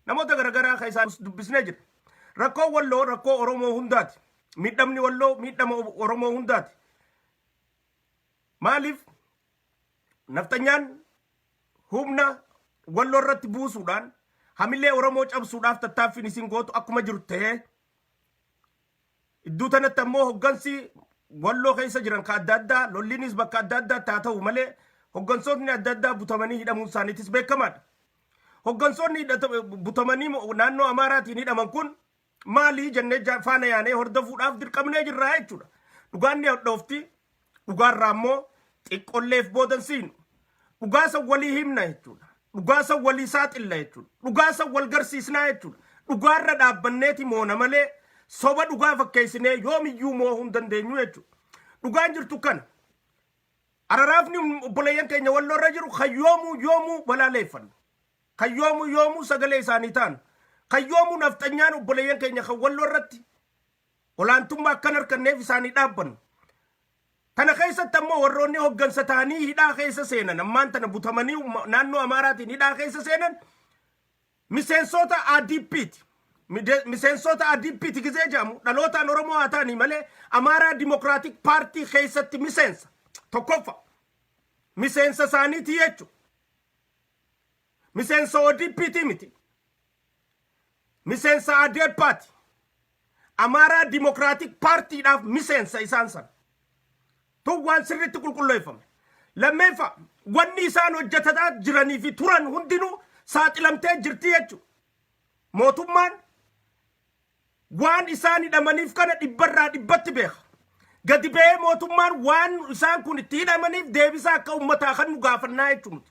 Namoota garaagaraa kan isaan dubbisnee jira. Rakkoon Walloo rakkoo Oromoo hundaati. Miidhamni Walloo miidhama Oromoo hundaati. Maaliif nafxanyaan humna Walloo irratti buusuudhaan hamillee Oromoo cabsuudhaaf tattaaffiin isin gootu akkuma jiru ta'ee, iddoo tanatti ammoo hoggansi Walloo keessa jiran ka adda addaa lolliinis bakka adda addaatti haa ta'u malee, hoggansootni adda addaa butamanii hidhamuun isaaniitis beekamaadha. Hoggansoonni butamanii naannoo Amaaraatiin hidhaman kun maalii jennee faana yaanee hordofuudhaaf dirqamnee jirra jechuudha. Dhugaan ni hadhoofti. Dhugaarraa immoo xiqqolleef boodan siinu. Dhugaa san walii himna jechuudha. Dhugaa san walii saaxilla jechuudha. Dhugaa san wal garsiisnaa jechuudha. Dhugaarra dhaabbanneeti moona malee soba dhugaa fakkeessinee yoomiyyuu moohuu hin dandeenyu jechuudha. Dhugaan jirtu kana. Araraafni obboleeyyan keenya Walloorra jiru kan yoomuu yoomuu balaaleeffannu. Kan yoomuu yoomuu sagalee isaanii taanu. Kan yoomuu nafxanyaan obboleeyyan keenya kan Walloo irratti olaantummaa akkan harkanneef isaanii dhaabbannu. Tana keessatti ammoo warroonni hoggansa ta'anii hidhaa keessa seenan, ammaan tana butamanii naannoo Amaaraatiin hidhaa keessa seenan, miseensota ADP'ti. Miseensota ADP'ti gizee jedhamu, dhalootaan Oromoo haa ta'anii malee Amaaraa Democratic Party keessatti miseensa. Tokkoffa. Miseensa isaaniiti jechuudha. Miseensa ODP'ti miti. Miseensa ADEPAati. Amaaraa Democratic Partydhaaf miseensa isaan sana. Tun waan sirriitti qulqulleeffame. Lammeeffa, wanni isaan hojjetataa jiranii fi turan hundinuu saaxilamtee jirti jechuudha. Mootummaan waan isaan hidhamaniif kana dhibbarraa dhibbatti beeka. Gadi ba'ee mootummaan waan isaan kun itti hidhamaniif deebisaa akka uummataa kan nu gaafannaa jechuudha.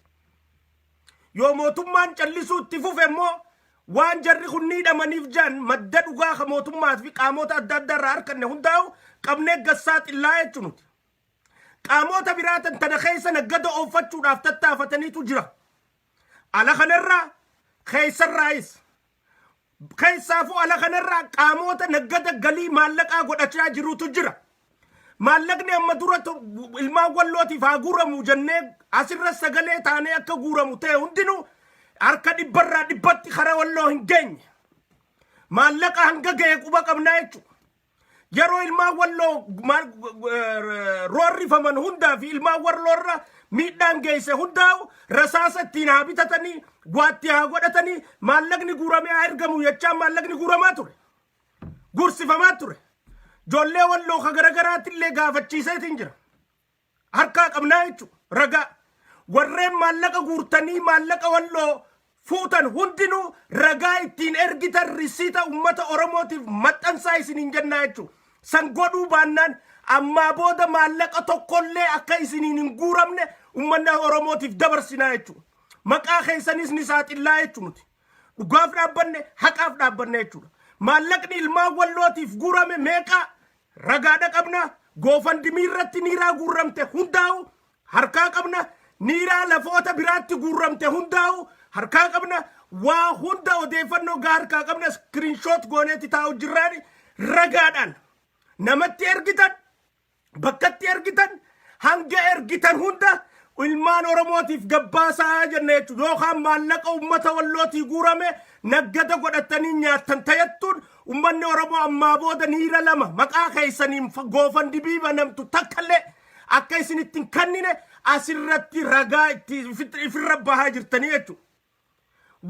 Yoo mootummaan callisuu itti fufe immoo, waan jarri kun ni hidhamaniif jaan madda dhugaa ka mootummaa fi qaamota adda addaa irraa harkanne hundaa'u qabnee gassaa xillaa jechuudha. Qaamota biraatan tana keessa naggada ooffachuudhaaf tattaafataniitu jira. Ala kanarraa keessarraayis, keessaafuu ala kanarraa qaamota naggada galii maallaqaa godhachaa jirutu jira. Maallaqni amma dura ilmaan Wallootiif haa guuramu jennee asirra sagalee taanee akka guuramu ta'e hundinuu harka dhibbarraa dhibbatti karaa Walloo hin geenye. Maallaqa hanga ga'e quba qabnaa jechuudha. Yeroo ilmaan Walloo roorrifaman hundaa fi ilmaan Walloorra miidhaan geesse hundaa'u rasaasa ittiin haa bitatanii, waatti haa godhatanii, maallaqni guuramee haa ergamu jechaan maallaqni guuramaa ture. Gursifamaa ture. Ijoollee Walloo ka garagaraatti illee gaafachiiseetiin jira. Harkaa qabnaa jechuudha. Ragaa. Warreen maallaqa guurtanii maallaqa Walloo fuutan hundinuu ragaa ittiin ergitan risiita uummata Oromootiif maxxansaa isiniin jennaa jechuudha. San godhuu baannaan ammaa booda maallaqa tokkollee akka isiniin hin guuramne uummata Oromootiif dabarsinaa jechuudha. Maqaa keessanis ni saaxillaa jechuudha. Dhugaaf dhaabbanne, haqaaf dhaabbanne jechuudha. Maallaqni ilmaan Wallootiif guurame meeqa ragaadha qabna. GoFundMe irratti niiraa guurramte hundaa'u harkaa qabna. Niiraa lafoota biraatti guurramte hundaa'u harkaa qabna. Waa hunda odeeffannoo gaa harkaa qabna. Screenshot gooneeti taa'u jirraani ragaadhaan. Namatti ergitan, bakkatti ergitan, hanga ergitan hunda ilmaan Oromootiif gabbaasaa jenna jechuudha. Yookaan maallaqa uummata Wallootii guurame naggada godhatanii nyaattan tayattuun, uummanni Oromoo ammaa booda niira lama maqaa keessaniin GoFundMe banamtu takkallee akka isin ittiin kennine asirratti ragaa itti ifirra bahaa jirtanii jechuudha.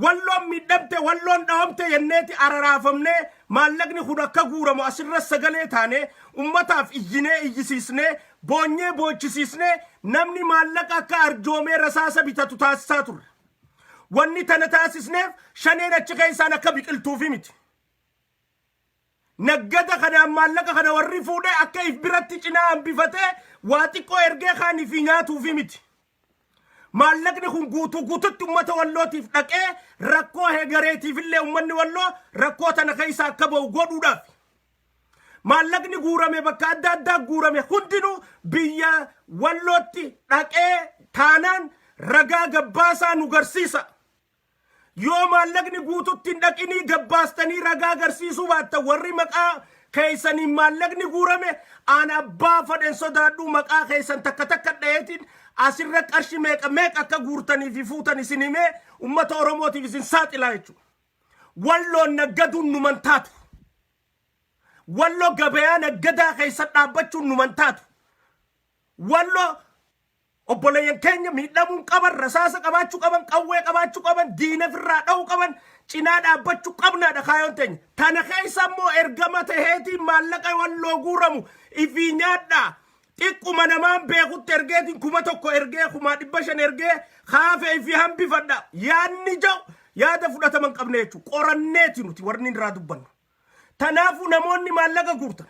Walloon miidhamte, Walloon dhawamte jenneeti araraafamnee maallaqni kun akka guuramu asirra sagalee taanee ummataaf iyyinee iyyisiisnee, boonyee boochisiisnee, namni maallaqa akka arjoomee rasaasa bitatu taasisaa turre. Wanni tana taasisneef shaneen achi keessaan akka biqiltuufi miti. Naggada kanaan maallaqa kana warri fuudhee akka if biratti cinaa hambifatee waa xiqqoo ergee kaanii fi nyaatuufi miti. Maallaqni kun guutuu guututti uummata Wallootiif dhaqee rakkoo hegareetiif illee uummanni Walloo rakkoo tana keessa akka ba'u godhuudhaaf. Maallaqni guurame bakka adda addaa guurame hundinuu biyya Wallootti dhaqee taanaan ragaa gabbaasaa nu garsiisa. Yoo maallaqni guututti hin dhaqinii gabbaastanii ragaa agarsiisuu baattan, warri maqaa keessaniin maallaqni guurame, aan abbaa fadhen sodaadhu, maqaa keessan takka takka dha'eetiin asirra qarshi meeqa meeqa akka guurtanii fi fuutan isin himee ummata Oromootiif isin saaxilaa jechuudha. Walloon naggaduun numan taatu. Walloo gabayaa naggadaa keessa dhaabbachuun numan taatu. Walloo obboleeyyan keenya miidhamuun qaban, rasaasa qabaachuu qaban, qawwee qabaachuu qaban, diina firraa dha'uu qaban, cinaa dhaabbachuu qabnaadha kaayoon teenya. Tana keessa immoo ergama taheetiin maallaqa Walloo guuramu ifii nyaadhaa. Xiqquma namaan beekutti ergeetiin 1000 ergee, 500,000 ergee kaafee ifii hambifadha. Yaadni ja'u yaada fudhatama hin qabne jechuudha. Qoranneeti nuti warni irraa dubbannu. Tanaafuu namoonni maallaqa guurtan,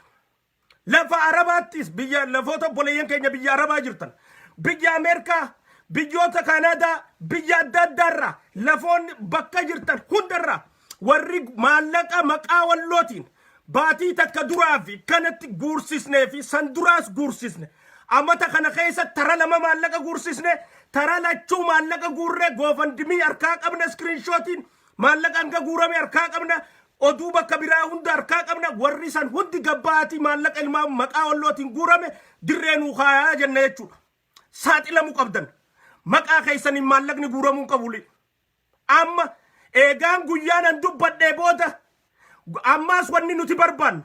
lafa Arabaattis, biyya lafoota obboleeyyan keenya biyya Arabaa jirtan, biyya Ameerikaa, biyyoota Kaanaadaa, biyya adda addaarraa, lafoonni bakka jirtan hundarraa warri maallaqa maqaa Wallootiin baatii takka duraa fi kanatti guursisnee fi san duraas guursisne, amata kana keessa tara lama maallaqa guursisne, tara lachuu maallaqa guurree GoFundMe harkaa qabna, screenshotiin maallaqa hanga guurame harkaa qabna, oduu bakka biraa hunda harkaa qabna. Warri san hundi gabbaatii maallaqa ilmaa maqaa Wallootiin guurame dirree nuu kaayaa jenna jechuudha. Saaxilamuu qabdan. Maqaa keessaniin maallaqni guuramuu hin qabu. Amma eegaan guyyaan an dubbadhee booda ammaas wanni nuti barbaannu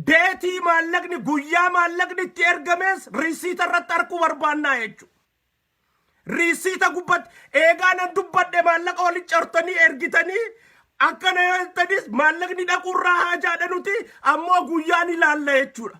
deetii maallaqni, guyyaa maallaqni itti ergamees risiita irratti arguu barbaannaa jechuudha. Risiita gubbatti eegaa nan dubbadhe maallaqa walitti cortanii ergitanii akkana yoo jettanis maallaqni dhaquurraa haajaadha, nuti ammoo guyyaan ilaalla jechuudha.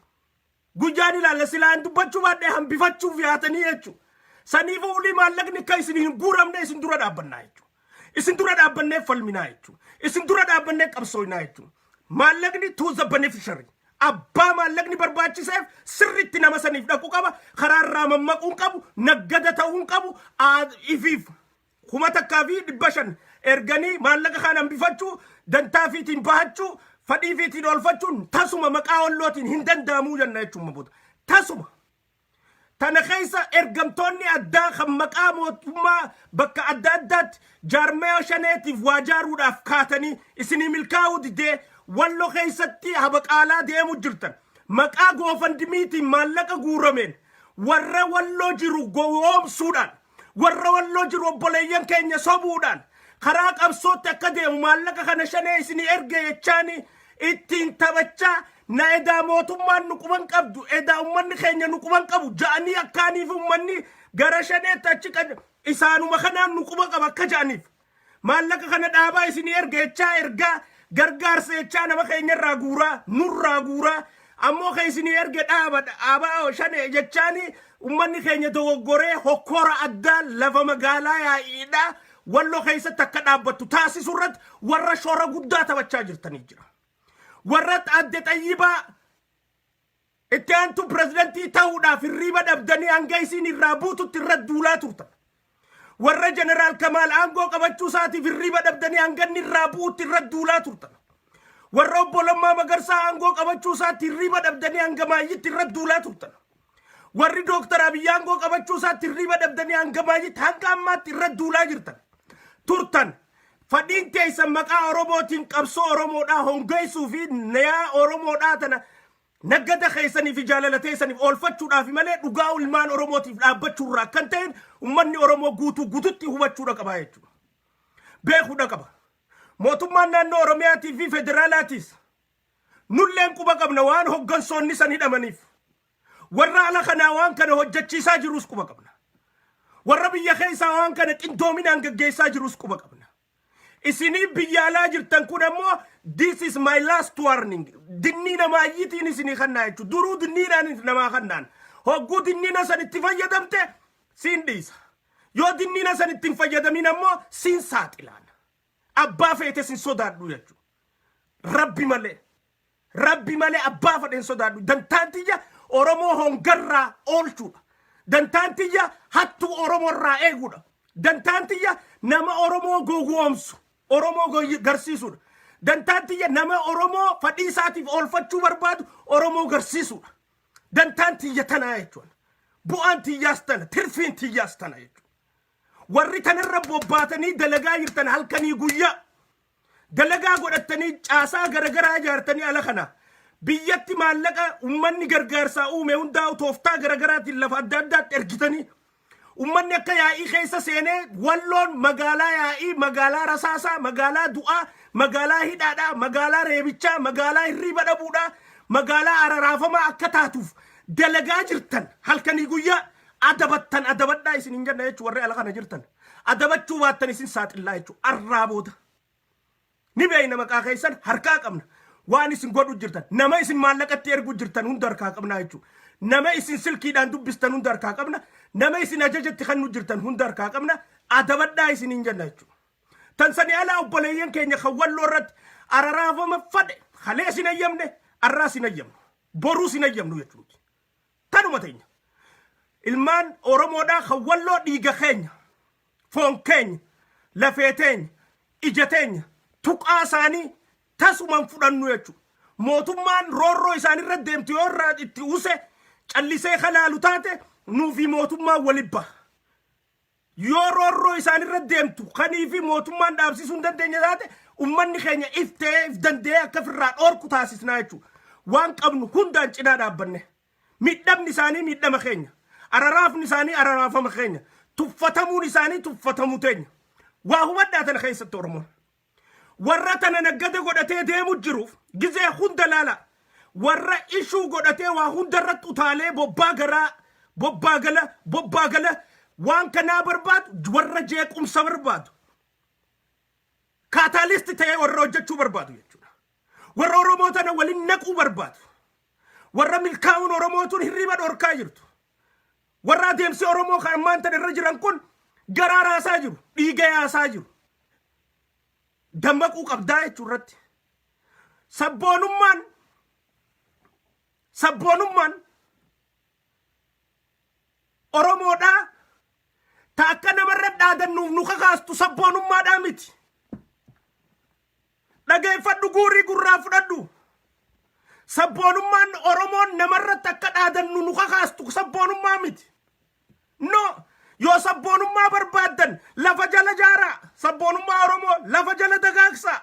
Guyyaan ilaalla, silaan dubbachuu baadhee hambifachuuf yaatanii jechuudha. Saniifuu ulii maallaqni akka isin hin guuramne isin dura dhaabbannaa jechuudha. Isin dura dhaabbannee falminaa jechuudha. Isin dura dhaabbannee qabsooynaa jechuudha. Maallaqni to the beneficiary. Abbaa maallaqni barbaachiseef sirriitti nama saniif dhaqu qaba. Karaa irraa mammaquun qabu. Naggada ta'uun qabu. Ifiif 1500 erganii maallaqa kana hambifachuu, dantaa fiitiin bahachuu, fadhii fiitiin oolfachuun tasuma maqaa Wallootiin hin danda'amuu jenna jechuun booda. Tasuma. Tana keessa ergamtoonni addaa kan maqaa mootummaa bakka adda addaatti jaarmaya shaneetiif waa jaaruudhaaf kaatanii isinii milkaa'uu didee Wallo keessatti habaqaalaa deemu jirtan. Maqaa GoFundMetiin maallaqa guurameen warra Walloo jiru gowwoomsuudhaan, warra Walloo jiru obboleeyyan keenya sobuudhaan, karaa qabsootti akka deemu maallaqa kana shanee isinii erge jechaani ittiin taphachaa, na edaa mootummaan nu quban qabdu, edaa ummanni keenya nu quban qabu ja'anii, akkaaniif ummanni gara shaneetti achi isaanuma kanaan nu quba qaba akka ja'aniif maallaqa kana dhaabaa isinii erga jechaa, ergaa gargaarsa jechaa nama keenya irraa guuraa, nurraa guuraa, ammoo kan isinii erge dhaaba dhaabaa shane jechaani ummanni keenya dogoggoree hokkora addaa lafa magaalaa yaa'iidha Wallo keessatti akka dhaabbattu taasisu irratti warra shoora guddaa taphachaa jirtanii jira. Warra adde Xayyibaa itti aantu pirezidantii ta'uudhaaf hirriiba dhabdanii hanga isiin irraa buututti irra duulaa turtan. Warra Jeneraal Kamaal aangoo qabachuu isaatiif hirriiba dhabdanii hanga inni irraa bu'utti irra duulaa turtan. Warra obbo Lammaa Magarsaa aangoo qabachuu isaatti hirriiba dhabdanii hanga maayyitti irra duulaa turtan. Warri Dooktar Abiyyi aangoo qabachuu isaatti hirriiba dhabdanii hanga maayyitti hanga ammaatti irra duulaa jirtan. Turtan. Fadhiin teessan maqaa Oromootiin qabsoo Oromoodhaa hongeessuu fi nayaa Oromoodhaa tana naggada keessanii fi jaalala teessaniif oolfachuudhaaf malee dhugaa ilmaan Oromootiif dhaabbachuurraa kan ta'een uummanni Oromoo guutuu guututti hubachuudha qaba jechuudha. Beekuudha qaba. Mootummaan naannoo Oromiyaatii fi federaalaatiis nulleen quba qabna waan hoggansoonni san hidhamaniif. Warra ala kanaa waan kana hojjechiisaa jirus quba qabna. Warra biyya keessaa waan kana qindoominaan gaggeessaa jirus quba qabna. Isinii biyya alaa jirtan kun ammoo this is my last warning. Dinniina maayyitiin isinii kannaa jechuudha. Duruu dinniinaan namaa kannaan. Hogguu dinniina san itti fayyadamte siin dhiisa. Yoo dinniina san itti hin fayyadamin ammoo siin saaxilaan. Abbaa feete sin sodaadhu jechuudha. Rabbi malee. Rabbi malee abbaa fedhen sodaadhu. Dantaan tiyya Oromoo hongarraa oolchuudha. Dantaan tiyya hattuu Oromoorraa eeguudha. Dantaan tiyya nama Oromoo gowwoomsu, Oromoo garsiisuudha. Dantaan tiyya nama Oromoo fadhii isaatiif oolfachuu barbaadu Oromoo garsiisuudha. Dantaan tiyya tanaa jechuudha. Bu'aan tiyyaas tana, tirfiin tiyyaas tana jechuudha. Warri tanarra bobbaatanii dalagaa jirtan halkanii guyyaa dalagaa godhattanii caasaa garagaraa ijaartanii ala kana biyyatti maallaqa ummanni gargaarsaa uume hundaa'u tooftaa garagaraatiin lafa adda addaatti ergitanii Ummanni akka yaa'ii keessa seenee, Walloon magaalaa yaa'ii, magaalaa rasaasaa, magaalaa du'aa, magaalaa hidhaadhaa, magaalaa reebichaa, magaalaa hirriiba dhabuudhaa, magaalaa araraafamaa akka taatuuf dalagaa jirtan halkanii guyyaa. Adabattan adabadhaa isin hin jenna jechuun, warri ala kana jirtan adabachuu baattan isin saaxillaa jechuun. Arraa booda ni beeyna, maqaa keessan harkaa qabna. Waan isin godhu jirtan, nama isin maallaqatti ergu jirtan hunda harkaa qabna jechuudha. Nama isin silkiidhaan dubbistan hunda harkaa qabna. Nama isin ajajatti kennu jirtan hunda harkaa qabna. Adabadhaa isin hin jenna jechuudha. Tan sani alaa, obboleeyyan keenya kan Walloo irratti araraafama fadhe, kalee isin hayyamne, arraa isin hayyamnu, boruu isin hayyamnu jechuudha. Tanuma teenya. Ilmaan Oromoodhaa kan Walloo dhiiga keenya, foon keenya, lafee teenya, ija teenya, tuqaa isaanii tasuman fudhannu jechuudha. Mootummaan roorroo isaanirra deemtu yoo irraa itti use callisee kalaalu taate, nuufi mootummaan walibba baha. Yoo roorroo isaanirra deemtu kanii fi mootummaan dhaabsisuu hin dandeenye taate, ummanni keenya if ta'ee if danda'ee akka ofirraa dhoorku taasisnaa jechuudha. Waan qabnu hundaan cinaa dhaabbanne. Miidhamni isaanii miidhama keenya. Araraafni isaanii araraafama keenya. Tuffatamuun isaanii tuffatamuu teenya. Waa hubadhaa tana keessatti, Oromoon. Warra tana naggada godhatee deemu jiruuf gizee hunda laala. Warra ishuu godhatee waa hunda irratti utaalee bobbaa garaa, bobbaa gala, bobbaa gala waan kanaa barbaadu, warra jeequmsa barbaadu. Catalyst ta'ee warra hojjechuu barbaadu jechuudha. Warra Oromoo tana waliin naquu barbaadu. Warra milkaa'uun Oromootuun hirriba dhorkaa jirtu. Warra adeemsi Oromoo kan ammaan tana irra jiran kun garaa raasaa jiru, dhiiga yaasaa jiru. Dammaquu qabdaa jechuu irratti. Sabboonummaan Oromoodhaa ta akka namarra dhaadannuuf nu kakaastu sabboonummaadhaa miti. Dhageeffadhu, guurii gurraa fudhadhu. Sabboonummaan Oromoon namarratti akka dhaadannu nu kakaastu sabboonummaa miti. No, yoo sabboonummaa barbaaddan lafa jala jaaraa. Sabboonummaa Oromoo lafa jala dagaagsaa.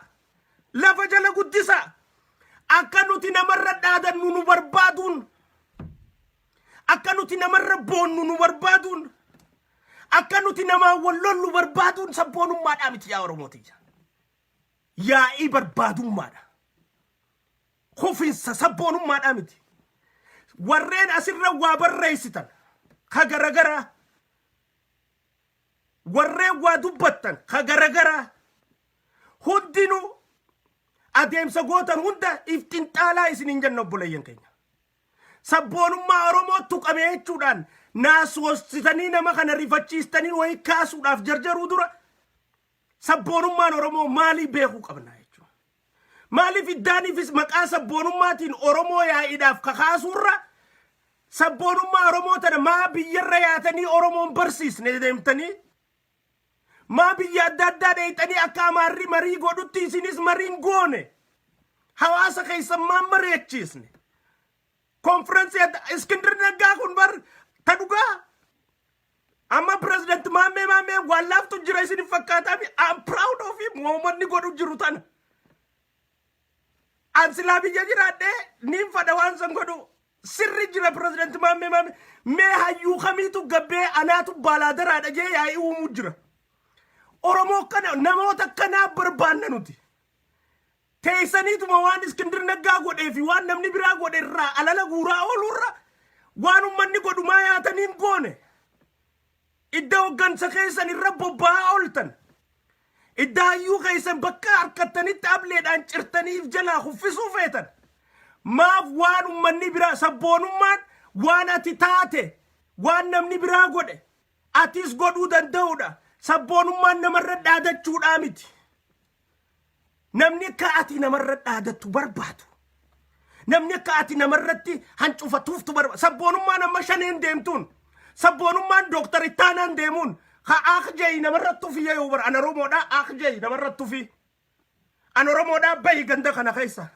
Lafa jala guddisaa. Akka nuti namarra dhaadannu nu barbaaduun, akka nuti namarra boonnu nu barbaaduun, akka nuti namaan wal lollu barbaaduun sabboonummaadhaa miti, yaa Oromootiyya. Yaa'ii barbaadummaadha. Kufinsa sabboonummaadhaa miti. Warreen asirra waa barreessitan ka garagaraa, warreen waa dubbattan ka garagaraa hundinuu, adeemsa gootan hunda if xinxaalaa isin hin jenna, obboleeyyan keenya. Sabboonummaa Oromoo tuqame jechuudhaan naaswoositanii nama kana rifachiistanii wayii kaasuudhaaf jarjaruu dura, sabboonummaan Oromoo maalii beekuu qabna jechuudha. Maaliif iddaaniifis maqaa sabboonummaatiin Oromoo yaa'iidhaaf kakaasuurra, sabboonummaa Oromoo tana maa biyyarra yaatanii Oromoon barsiisne deemtanii, maa biyya adda addaa dheeyxanii akka Amaarri marii godhutti isinis mariin goone, hawaasa keessan maan mari'achiisne? Konfirensii adda Iskindir Naggaa kun bar ta dhugaa. Amma Pireezidant Maammee waan laaftu jira isin hin fakkaataa? I'm proud of him. Uummanni godhu jiru tana. An silaa biyya jiraadhee niin fadha waan san godhu. Sirri jira Pireezidant Maammee. Mee hayyuu kamiitu gabbee anaatu baalaadaraadha jee yaa'ii uumuu jira? Oromoo kana, namoota akkanaa barbaanna nuti. Teessaniituma waan Iskindir Naggaa godhee fi waan namni biraa godhe irraa alala guuraa ooluurra, waan uummanni godhu maa yaatanii hin goone? Idda hoggansa keessan irra bobba'aa ooltan. Idda hayyuu keessan bakka harkattanitti ableedhaan cirtaniif jalaa kuffisuu feetan. Maaf waan uummanni biraa, sabboonummaan waan ati taate, waan namni biraa godhe atis godhuu danda'uudha. Sabboonummaan namarra dhaadachuudhaa miti. Namni akka ati namarra dhaadattu barbaadu. Namni akka ati namarratti hancufatuuftu barbaadu. Sabboonummaan amma Shaneen deemtuun, sabboonummaan Dooktar Ittaanaan deemuun, ha aakjeyi namarratti ufii yoo bara an Oromoodhaa aakjeyi namarratti ufii. An Oromoodhaa bahi ganda kana keessa.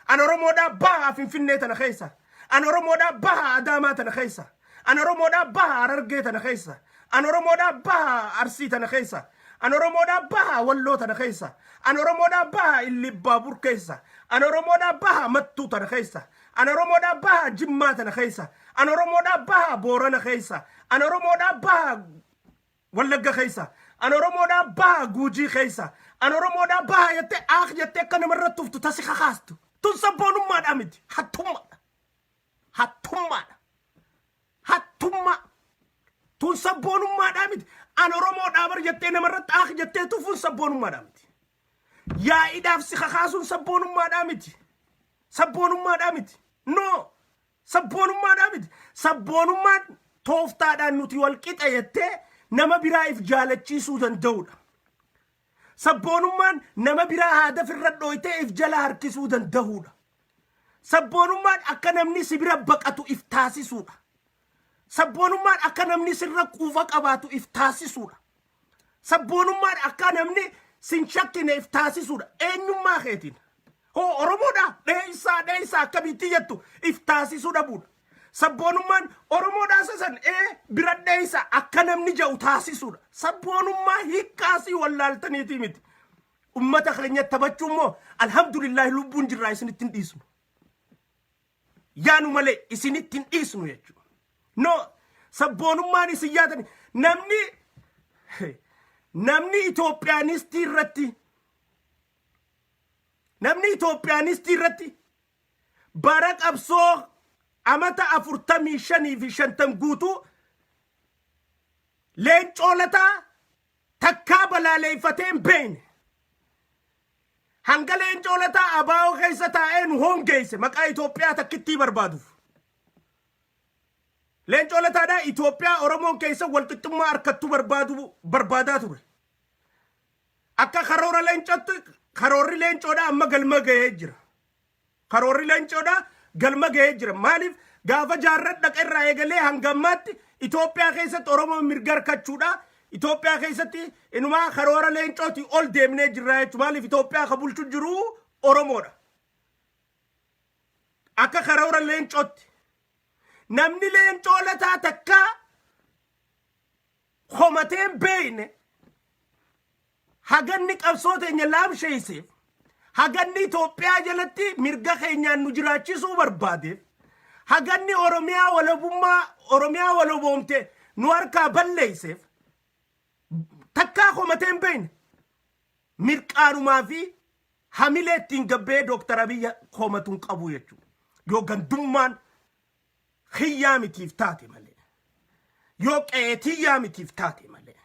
An Oromoodhaa baha Finfinnee tana keessa. An Oromoodhaa baha Adaamaa tana keessa. An Oromoodhaa baha Harargee tana keessa. An Oromoodhaa baha Arsii tana keessa. An Oromoodhaa baha Walloo tana keessa. An Oromoodhaa baha Illibaabur keessa. An Oromoodhaa baha Mattuu tana keessa. An Oromoodhaa baha Jimmaa tana keessa. An Oromoodhaa baha Boorana keessa. An Oromoodhaa baha Wallagga keessa. An Oromoodhaa baha Guujii keessa. An Oromoodhaa baha jettee aak jettee akka namarra tuftu tasi kakaastu. Tun sabboonummaadhaa miti. Hattummaadha. Hattummaadha. Hattummaa. Tun sabboonummaadhaa miti. An Oromoodhaa bar jettee namarratti aak jettee tufuun sabboonummaadhaa miti. Yaa'iidhaaf si kakaasuun sabboonummaadhaa miti. Sabboonummaadhaa miti. No. Sabboonummaadhaa miti. Sabboonummaan tooftaadhaan nuti wal qixa jettee nama biraa if jaalachiisuu danda'udha. Sabboonummaan nama biraa haada firra dhooytee if jala harkisuu danda'uudha. Sabboonummaan akka namni si bira baqatu if taasisuudha. Sabboonummaan akka namni sirra quufa qabaatu if taasisuudha. Sabboonummaan akka namni sin shakkine if taasisuudha. Eenyummaa keetiin. Hoo Oromoodha dheessaa dheessaa akkamitti jettu if taasisuu dhabuudha. Sabboonummaan Oromoodhaa isa san ee bira dheessa akka namni jedhu taasisuudha. Sabboonummaa hiikkaasii wallaaltaniitii miti. Ummata keenya taphachuu immoo alhamdulillaahi lubbuun jirraa isinitti hin dhiisnu. Yaanu malee isinitti hin dhiisnu jechuudha. No, sabboonummaan isin yaadani namni namni Itoophiyaanistii irratti namni Itoophiyaanistii irratti bara qabsoo amata 45 fi 50 guutuu Leencoo Lataa takkaa balaaleeffatee hin beekne. Hanga Leencoo Lataa ABO keessa taa'ee nu hongeesse maqaa Itoophiyaa takkittii barbaaduuf. Leencoo Lataadhaa Itoophiyaa Oromoon keessa walqixxummaa harkattu barbaadu barbaadaa ture. Akka karoora Leencootti karoorri Leencoodhaa amma galma gahee jira. Karoorri Leencoodhaa galma gahee jira. Maaliif gaafa jaarran dhaqa irraa eegalee hanga ammaatti Itoophiyaa keessatti Oromoon mirga harkachuudha. Itoophiyaa keessatti inumaa karoora Leencooti ol deemnee jirra jechuudha. Maaliif Itoophiyaa ka bulchu jiru Oromoodha. Akka karoora Leencootti. Namni Leencoo Lataa takkaa komatee hin beekne haganni qabsoo teenya laamsheesseef, haganni Itoophiyaa jalatti mirga keenyaan nu jiraachisuu barbaadeef, haganni Oromiyaa walabummaa Oromiyaa walaboomte nu harkaa balleesseef takkaa komatee hin beekne mirqaanumaa fi hamilee ittiin gabbee Dooktar Abiyyi komatu hin qabu jechuudha. Yoo gandummaan kiyyaa mitiif taate malee. Yoo qe'ee tiyyaa mitiif taate malee.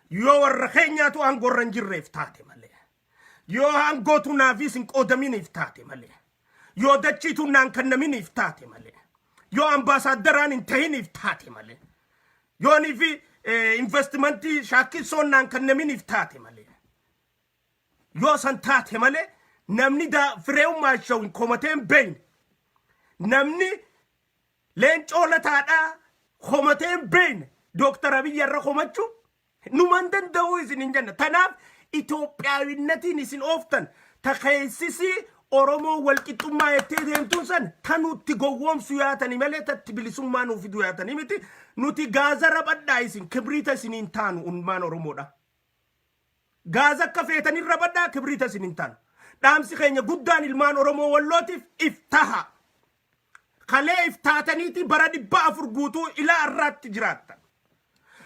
Yoo warra keenyaatu aangoo irra hin jirreef taate malee. Yoo aangootu naafis hin qoodaminiif taate malee. Yoo dachiitu naan kennaminiif taate malee. Yoo ambaasaaddaraan hin tahiniif taate malee. Yoo nii fi investimentii shaakkissoon naan kennaminiif taate malee. Yoo san taate malee namni fireewummaa shawin komatee hin beekne. Namni Leencoo Lataadhaa komatee hin beekne Dooktar Abiyyi irra komachuu numan danda'uu isin hin jenna. Tanaaf Itoophiyaawinnatiin isin ooftan ta keessisii Oromoo walqixxummaa jettee deemtuun san ta nutti gowwoomsu yaatanii malee tatti bilisummaa nuu fidu yaatanii miti. Nuti gaaza rabadhaa isin kibriita isiniin taanu ummaan Oromoodha. Gaaza akka feetanin rabadhaa kibriita isin hin taanu. Dhaamsi keenya guddaan ilmaan Oromoo Wallootiif iftaha. Kalee iftaataniiti bara 400 guutuu ilaa har'aatti jiraattan.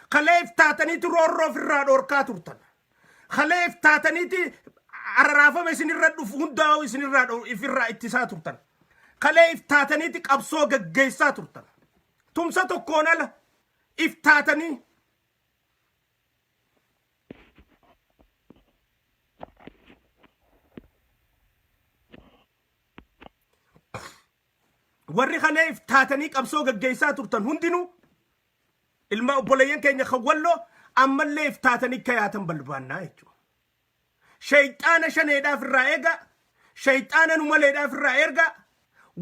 Kalee iftaataniiti roorroo ofirraa dhoorkaa turtan. Kalee iftaataniiti araraafama isinirra dhufu hundaa'u isinirraa ifirraa ittisaa turtan. Kalee iftaataniiti qabsoo gaggeessaa turtan. Tumsa tokkoon ala iftaatanii Warri kalee if taatanii qabsoo gaggeessaa turtan hundinuu ilma obboleeyyan keenya kan Walloo ammallee if taatanii akka yaatan barbaannaa jechuudha. Shayxaana shaneedhaaf irraa eega, shayxaana nu maleedhaaf irraa erga,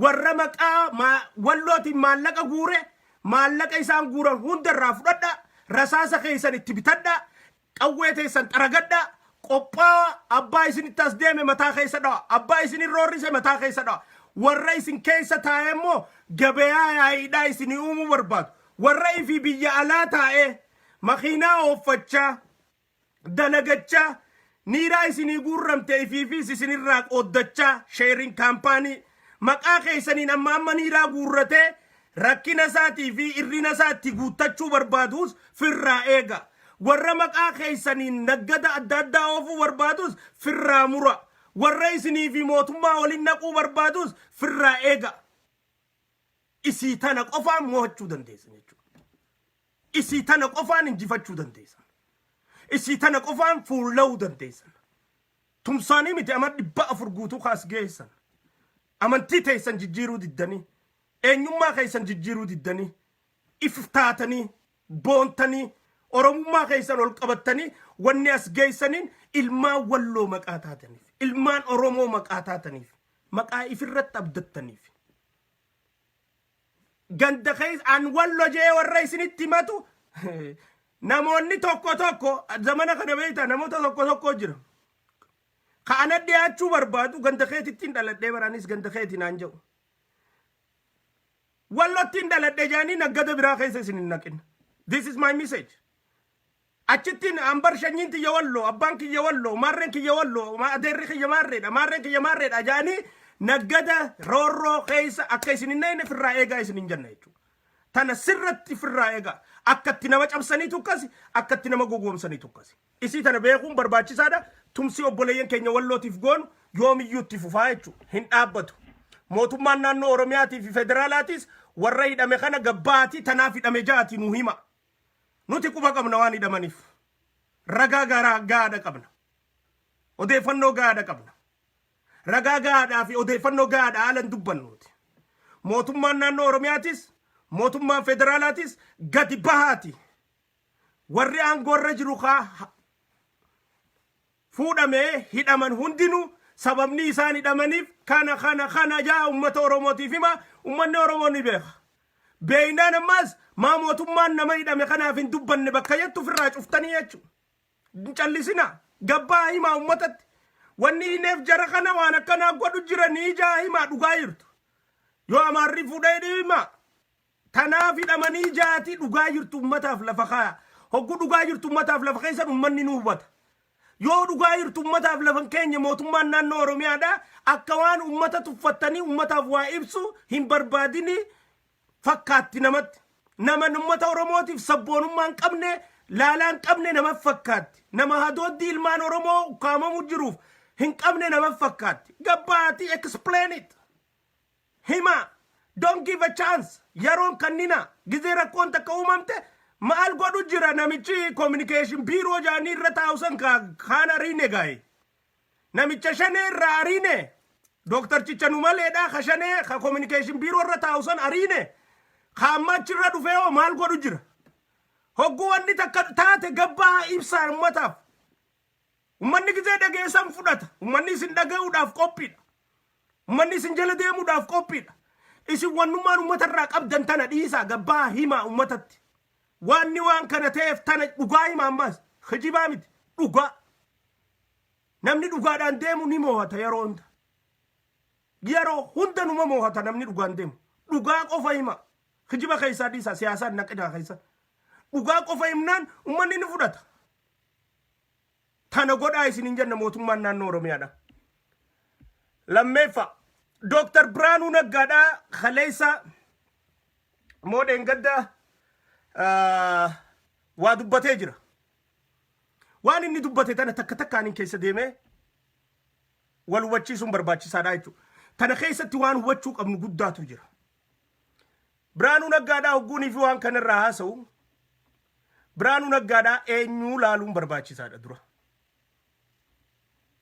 warra maqaa Wallootiin maallaqa guure, maallaqa isaan guuran hunda irraa fudhadha, rasaasa keessan itti bitadha, qawwee teessan xaragadha, qophaa'a, abbaa isinitti as deeme mataa keessa dhawa, abbaa isin roorrise mataa keessa dhawa. Warra isin keessa taa'ee immoo gabayaa yaa'iidhaa isinii uumuu barbaadu. Warra ifii biyya alaa taa'ee makiinaa ooffachaa dalagachaa niiraa isinii guurramte ifiifis isinirraa qooddachaa sharing company maqaa keessaniin amma amma niiraa guurratee rakkina isaatii fi irrina isaa itti guuttachuu barbaadus firraa eega. Warra maqaa keessaniin naggada adda addaa oofuu barbaadus firraa mura. Warra isinii fi mootummaa waliin naquu barbaadus firraa eega. Isii tana qofaan mo'achuu dandeessan jechuudha. Isii tana qofaan injifachuu dandeessan. Isii tana qofaan fuulla'uu dandeessan. Tumsaanii miti ama 400 guutuu kaas geessan. Amantii teessan jijjiiruu diddanii, eenyummaa keessan jijjiiruu diddanii, if taatanii, boontanii, Oromummaa keessan ol qabattanii wanni as geessaniin ilmaan Walloo maqaa taataniif, ilmaan Oromoo maqaa taataniif, maqaa ifirratti abdattaniif. Ganda keessa an Wallo jee warra isinitti himatu namoonni tokko tokko zamana kana beektaa, namoota tokko tokko jira. Ka ana dhiyaachuu barbaadu ganda keetittiin dhaladhee baraanis ganda keeti naan jedhu. Wallottiin dhaladhe jedhanii naggada biraa keessa isin hin naqin. This is my message. Achittiin ambar shanyiin tiyya Walloo, abbaan kiyya Walloo, maarreen kiyya Walloo, adeerri kiyya maarreedha, maarreen kiyya maarreedha jedhanii naggada roorroo keessa akka isin hin naqne firraa eegaa isin hin jenna jechuudha. Tana sirratti firraa eegaa. Akka itti nama cabsanii tukkasi, akka itti nama gowwoomsanii tukkasi. Isii tana beekuun barbaachisaadha. Tumsi obboleeyyan keenya Wallootiif goonu yoomiyyuu itti fufaa jechuudha. Hin dhaabbatu. Mootummaan naannoo Oromiyaatii fi federaalaatis warra hidhame kana gabbaatii tanaaf hidhame ja'ati nu hima. Nuti quba qabna waan hidhamaniif. Ragaa garaa gahaadha qabna. Odeeffannoo gahaadha qabna. Ragaa gahaadhaa fi odeeffannoo gahaadha haalan dubbannuuti. Mootummaan naannoo Oromiyaatis mootummaan federaalaatis gadi bahaati. Warri aangoo irra jiru kaa fuudhamee hidhaman hundinuu sababni isaan hidhamaniif kana kana kana jaa ummata Oromootiif hima. Ummanni Oromoo ni beeka. Beeynaan ammaas maa mootummaan nama hidhame kanaaf hin dubbanne bakka jettu ofirraa cuftanii jechuudha. Hin callisina. Gabbaa himaa ummatatti. Wanni hineef jara kana waan akkanaa godhu jiranii jaa himaa dhugaa jirtu. Yoo Amaarri fuudhee himaa. Tanaaf hidhamanii jaati dhugaa jirtu ummataaf lafa kaaya. Hogguu dhugaa jirtu ummataaf lafa keessan ummanni nu hubata. Yoo dhugaa jirtu ummataaf lafa hin keenye mootummaan naannoo Oromiyaadha akka waan ummata tuffattanii ummataaf waa ibsu hin barbaadini fakkaatti namatti. Nama ummata Oromootiif sabboonummaa hin qabne, laalaa hin qabne nama fakkaatti. Nama hadooddii ilmaan Oromoo ukkaamamu jiruuf hin qabne nama fakkaatti. Gabbaati explain it. Hima. Don't give a chance. Yeroon kannina. Gizee rakkoon takka uumamte maal godhu jira namichi communication biiroo jaanii irra taa'u san kaan ariine gaa'e. Namicha shanee irraa ariine. Dooktarchicha nu maleedha ka shanee ka communication biiroo irra taa'u san ariine. Ka amma achirra dhufee hoo maal godhu jira? Hogguu wanni takka taate gabbaa ibsaa ummataaf. Ummanni gizee dhageessan fudhata. Ummanni isin dhaga'uudhaaf qophiidha. Ummanni isin jala deemuudhaaf qophiidha. Isin wannummaan ummata irraa qabdan tana dhiisaa, gabbaa himaa ummatatti. Waanni waan kana ta'eef tana dhugaa himaa ammaas. Kijibaa miti, dhugaa. Namni dhugaadhaan deemu ni moo'ata yeroo hunda. Yeroo hunda numa moo'ata namni dhugaan deemu. Dhugaa qofa hima. Kijiba keessaa dhiisaa, siyaasaan naqinaa keessa. Dhugaa qofa himnaan ummanni ni fudhata. Tana godhaa isin hin jenna mootummaan naannoo Oromiyaadha. Lammeeffa, Dooktar Biraanuu Naggaadhaa kaleessa moodheen gadda waa dubbatee jira. Waan inni dubbate tana takka takkaan hin keessa deemee wal hubachiisuun barbaachisaadha jechuudha. Tana keessatti waan hubachuu qabnu guddaatu jira. Biraanuu Naggaadhaa hogguunii fi waan kanarraa haasa'u, Biraanuu Naggaadhaa eenyuu laaluun barbaachisaadha dura.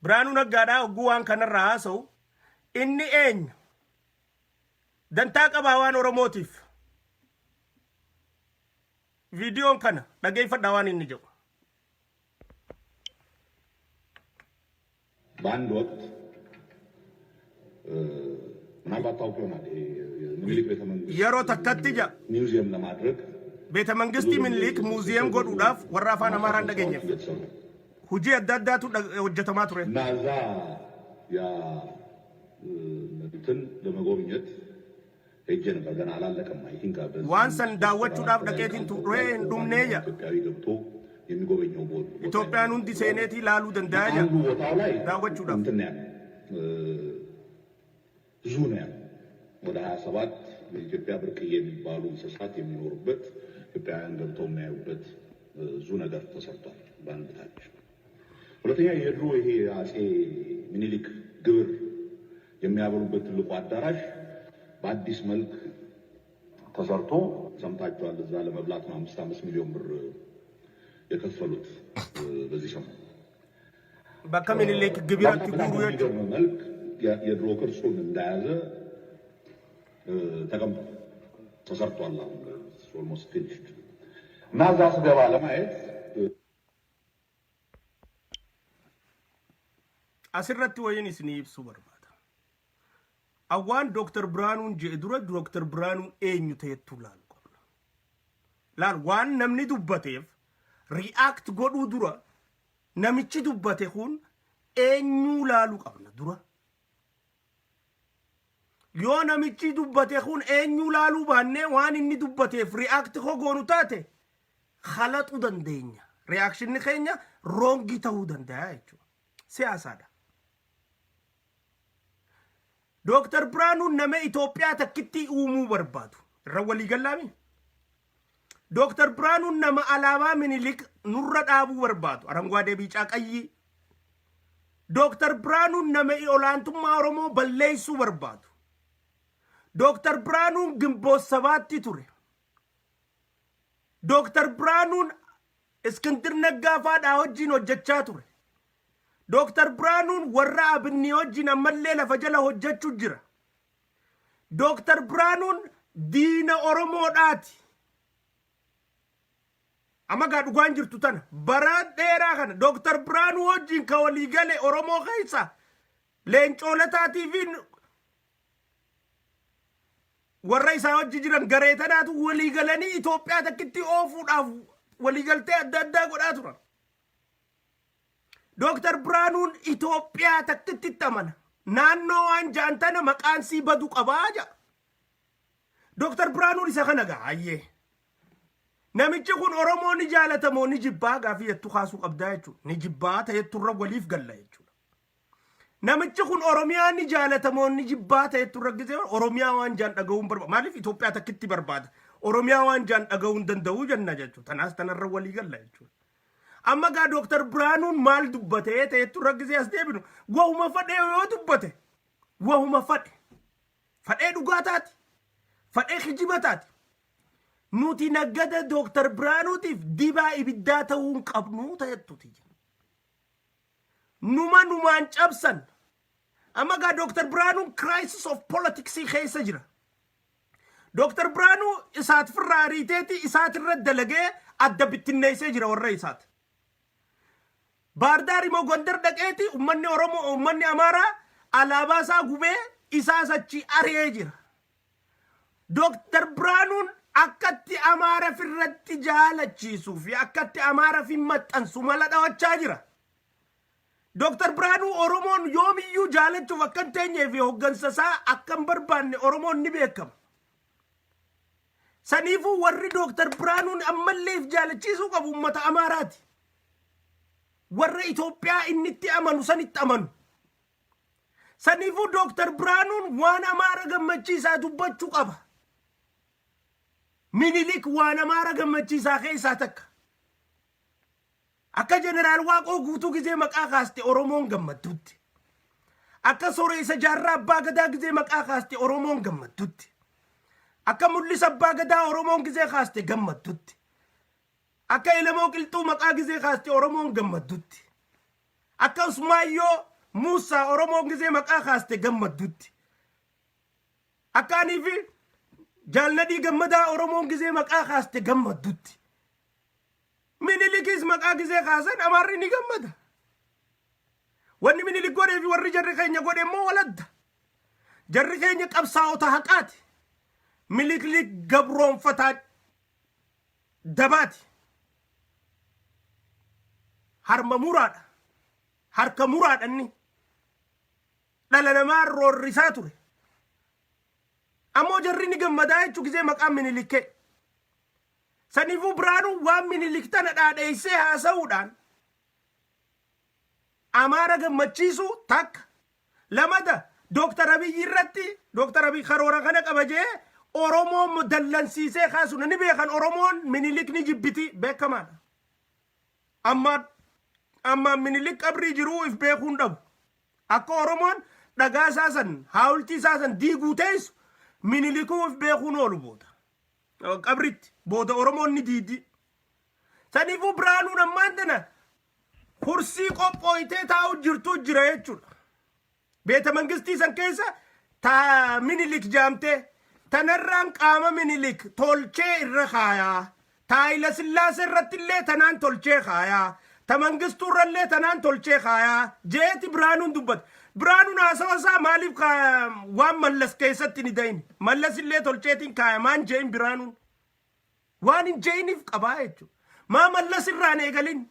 Biraanuu Naggaadhaa hogguu waan kanarraa haasa'u inni eenyu? Dantaa qabaa waan Oromootiif? Viidiyoon kana dhageeffadhaa waan inni jedhu. በአንድ ወቅት ምናልባት ታውቅ ይሆናል ምኒልክ ቤተ መንግስት Yeroo takkatti ja ሚውዚየም ለማድረግ beeta mangistii Minilik museum godhuudhaaf, warra afaan Amaaraan dhageenyeef, እየተሰሩ hojii adda addaatu hojjetamaa ture. እና እዛ ያ እንትን ለመጎብኘት ሄጄ ነበር። ገና አላለቀም። አይ ቲንክ Waan san daawwachuudhaaf dhaqeetiin turee, hin dhumnee ja. ኢትዮጵያዊ ገብቶ የሚጎበኘው ቦታ Itoophiyaan hundi seeneetii laaluu danda'a ja. አንዱ ቦታው ላይ daawwachuudhaaf. እንትን ነው ያለው፣ ዙ ነው ያለው። ወደ 27 በኢትዮጵያ ብርቅዬ የሚባሉ እንስሳት የሚኖሩበት፣ ኢትዮጵያውያን ገብተው የሚያዩበት zoo ነገር ተሰርቷል። በአንድ ታች። ሁለተኛ የድሮ ይሄ አጼ ምኒልክ ግብር የሚያበሉበት ትልቁ አዳራሽ በአዲስ መልክ ተሰርቶ ሰምታችኋል። እዛ ለመብላት ነው 5 5 ሚሊዮን ብር የከፈሉት በዚህ ሰሞን። Bakka Minilik gibiratti በጣም guuruu jechuudha. በሚገርም መልክ የድሮ ቅርጹን እንደያዘ ተቀምጧል፣ ተሰርቷል። አሁን almost finished እና እዛ ስገባ ለማየት Asirratti wayiin isinii ibsuu barbaada. Awwaan Dooktar Biraanuun je'e dura Dooktar Biraanuun eenyu ta'ettu laalu qabna. Laal, waan namni dubbateef react godhuu dura namichi dubbate kun eenyuu laaluu qabna dura. Yoo namichi dubbate kun eenyuu laaluu baannee waan inni dubbateef react goonu taate halaxuu dandeenya. Reactionni keenya wrong ta'uu danda'a jechuudha. Siyaasaadha. Dooktar Biraanuun nama Itoophiyaa takkitti uumuu barbaadu. Irra walii gallaami. Dooktar Biraanuun nama alaabaa Minilik nurra dhaabuu barbaadu. አረንጓዴ፣ ቢጫ፣ ቀይ. Dooktar Biraanuun nama olaantummaa Oromoo balleessuu barbaadu. Dooktar Biraanuun Ginboot Sabaatti ture. Dooktar Biraanuun Iskindir Naggaa faadhaa wajjin hojjechaa ture. Dooktar Biraanuun warra Abinii wajjin ammallee lafa jala hojjechuu jira. Dooktar Biraanuun diina Oromoodhaati. Amma gaa dhugaan jirtu tana bara dheeraa kana Dooktar Biraanuu wajjin ka walii gale Oromoo keessa Leencoo Lataatii fi warra isaa wajji jiran garee tanaatu walii galanii Itoophiyaa takkitti oofuudhaaf waliigaltee adda addaa godhaa turan. Dooktar Biraanuun Itoophiyaa takkitti amana. Naannoo waan ja'an tana maqaan sii badu qabaa ja'a. Dooktar Biraanuun isa kana gaa hayyee. Namichi kun Oromoo ni jaalatamoo ni jibbaa gaafii jettu kaasuu qabdaa jechuudha. Ni jibbaa ta'ettu irra waliif galla jechuudha. Namichi kun Oromiyaa ni jaalatamoo ni jibbaa ta'ettu irra gisee Oromiyaa waan jaan dhaga'uun barbaada. Maaliif Itoophiyaa takkitti barbaada? Oromiyaa waan jaan dhaga'uun danda'uu jenna jechuudha. Tanaas tanarra walii galla jechuudha. Amma gaa Dooktar Biraanuun maal dubbatee ta'ettu irra gisee as deebinu, wahuma fadhee yoo dubbate, wahuma fadhe fadhee dhugaa taati, fadhee kijiba taati. Nuti naggada Dooktar Biraanuutiif dibaa ibiddaa ta'uu hin qabnu ta'ettuti. Numa numaan cabsan. Amma gaa Dooktar Biraanuun crisis of politics keessa jira. Dooktar Biraanuu isaat firraa ariiteeti isaatirra dalagee adda bittinneessee jira warra isaat. Baardaar immoo Gondar dhaqeeti ummanni Oromoo, ummanni Amaaraa alaabaa isaa gubee isaas achi ari'ee jira. Dooktar Biraanuun akkatti Amaara firratti jaalachiisuu fi akkatti Amaara fi maxxansu mala dhawachaa jira. Dooktar Biraanuu Oromoon yoomiyyuu jaalachuuf akka hin teenyee fi hooggansa isaa akka hin barbaanne Oromoon ni beekama. Saniifuu warri Dooktar Biraanuun ammallee if jaalachiisuu qabu uummata Amaaraati. Warra Itoophiyaa inni itti amanu sanitti amanu. Saniifuu Dooktar Biraanuun waan Amaara gammachiisaa dubbachuu qaba. Minilik waan Amaara gammachiisaa keessaa takka. Akka Jeneraal Waaqoo Guutuu gizee maqaa kaaste Oromoon gammaddutti. Akka Soreessa Jaarraa Abbaa Gadaa gizee maqaa kaaste Oromoon gammaddutti. Akka Mul'isa Abbaa Gadaa Oromoon gizee kaaste gammaddutti. Akka Elemoo Qilxuu maqaa gizee kaaste Oromoon gammaddutti. Akka Usmaayyoo Muusaa Oromoon gizee maqaa kaaste gammaddutti. Akka anii fi Jaalladhii Gammadaa Oromoon gizee maqaa kaaste gammaddutti. Minilikis maqaa gizee kaasan Amaarri ni gammada. Wanni Minilik godhee fi warri jarri keenya godhe immoo waladda. Jarri keenya qabsaa'ota haqaati. Minilik gabroonfataa dabaati. Harma muraadha. Harka muraadha inni. Dhala namaa roorrisaa ture. Ammoo jarri ni gammadaa jechuu gizee maqaan Minilikkee. Saniifuu Biraanuu waan Minilik tana dhaadheessee haasa'uudhaan Amaara gammachiisuu takka. Lamada Dooktar Abiyyi irratti, Dooktar Abiy karoora kana qaba jee Oromoo dallansiisee kaasu ni beekan. Oromoon Minilik ni jibbiti, beekamaadha. Amma amma Minilik qabrii jiruu if beekuun dhabu. Akka Oromoon dhagaa isaa san, haawultii isaa san diiguu teessu, Minilikuu if beekuun oolu booda. Qabritti booda Oromoon ni diidi. Saniifuu Biraanuun ammaan tana kursii qophooytee taa'u jirtu jira jechuudha. Beeta mangistii san keessa ta Minilik jaamtee tanarraan qaama Minilik tolchee irra kaayaa. Ta Hayila Sillaasee irratti illee tanaan tolchee kaayaa. Ta Mangistuu irrallee tanaan tolchee kaayaa. Jeeti Biraanuun dubbata. Biraanuun haasawa isaa maaliif waan Mallas keessatti ni dayini? Mallas illee tolcheetiin kaaya maan je'in Biraanuun? Waan hin je'iniif qabaa jechuudha. Maa Mallas irraan eegalin?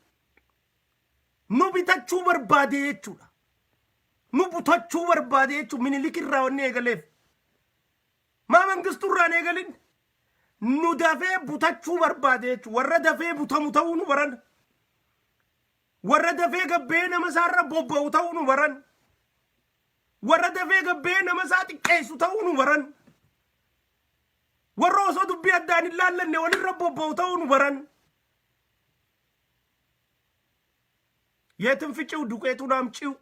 Nu bitachuu barbaade jechuudha. Nu butachuu barbaade jechuudha. Minilik irraa wanni eegaleef. Maa Mangistuu irraan eegalin? Nu dafee butachuu barbaade jechuudha. Warra dafee butamu ta'uu nu baran. Warra dafee gabbee nama isaarra bobba'u ta'uu nu baran. Warra dafee gabbee nama isaa xiqqeessu ta'uu nu baran. Warra osoo dubbii addaan hin laallanne walirra bobba'u ta'uu nu baran. Yeetin ficiu duqeetu naam ciu.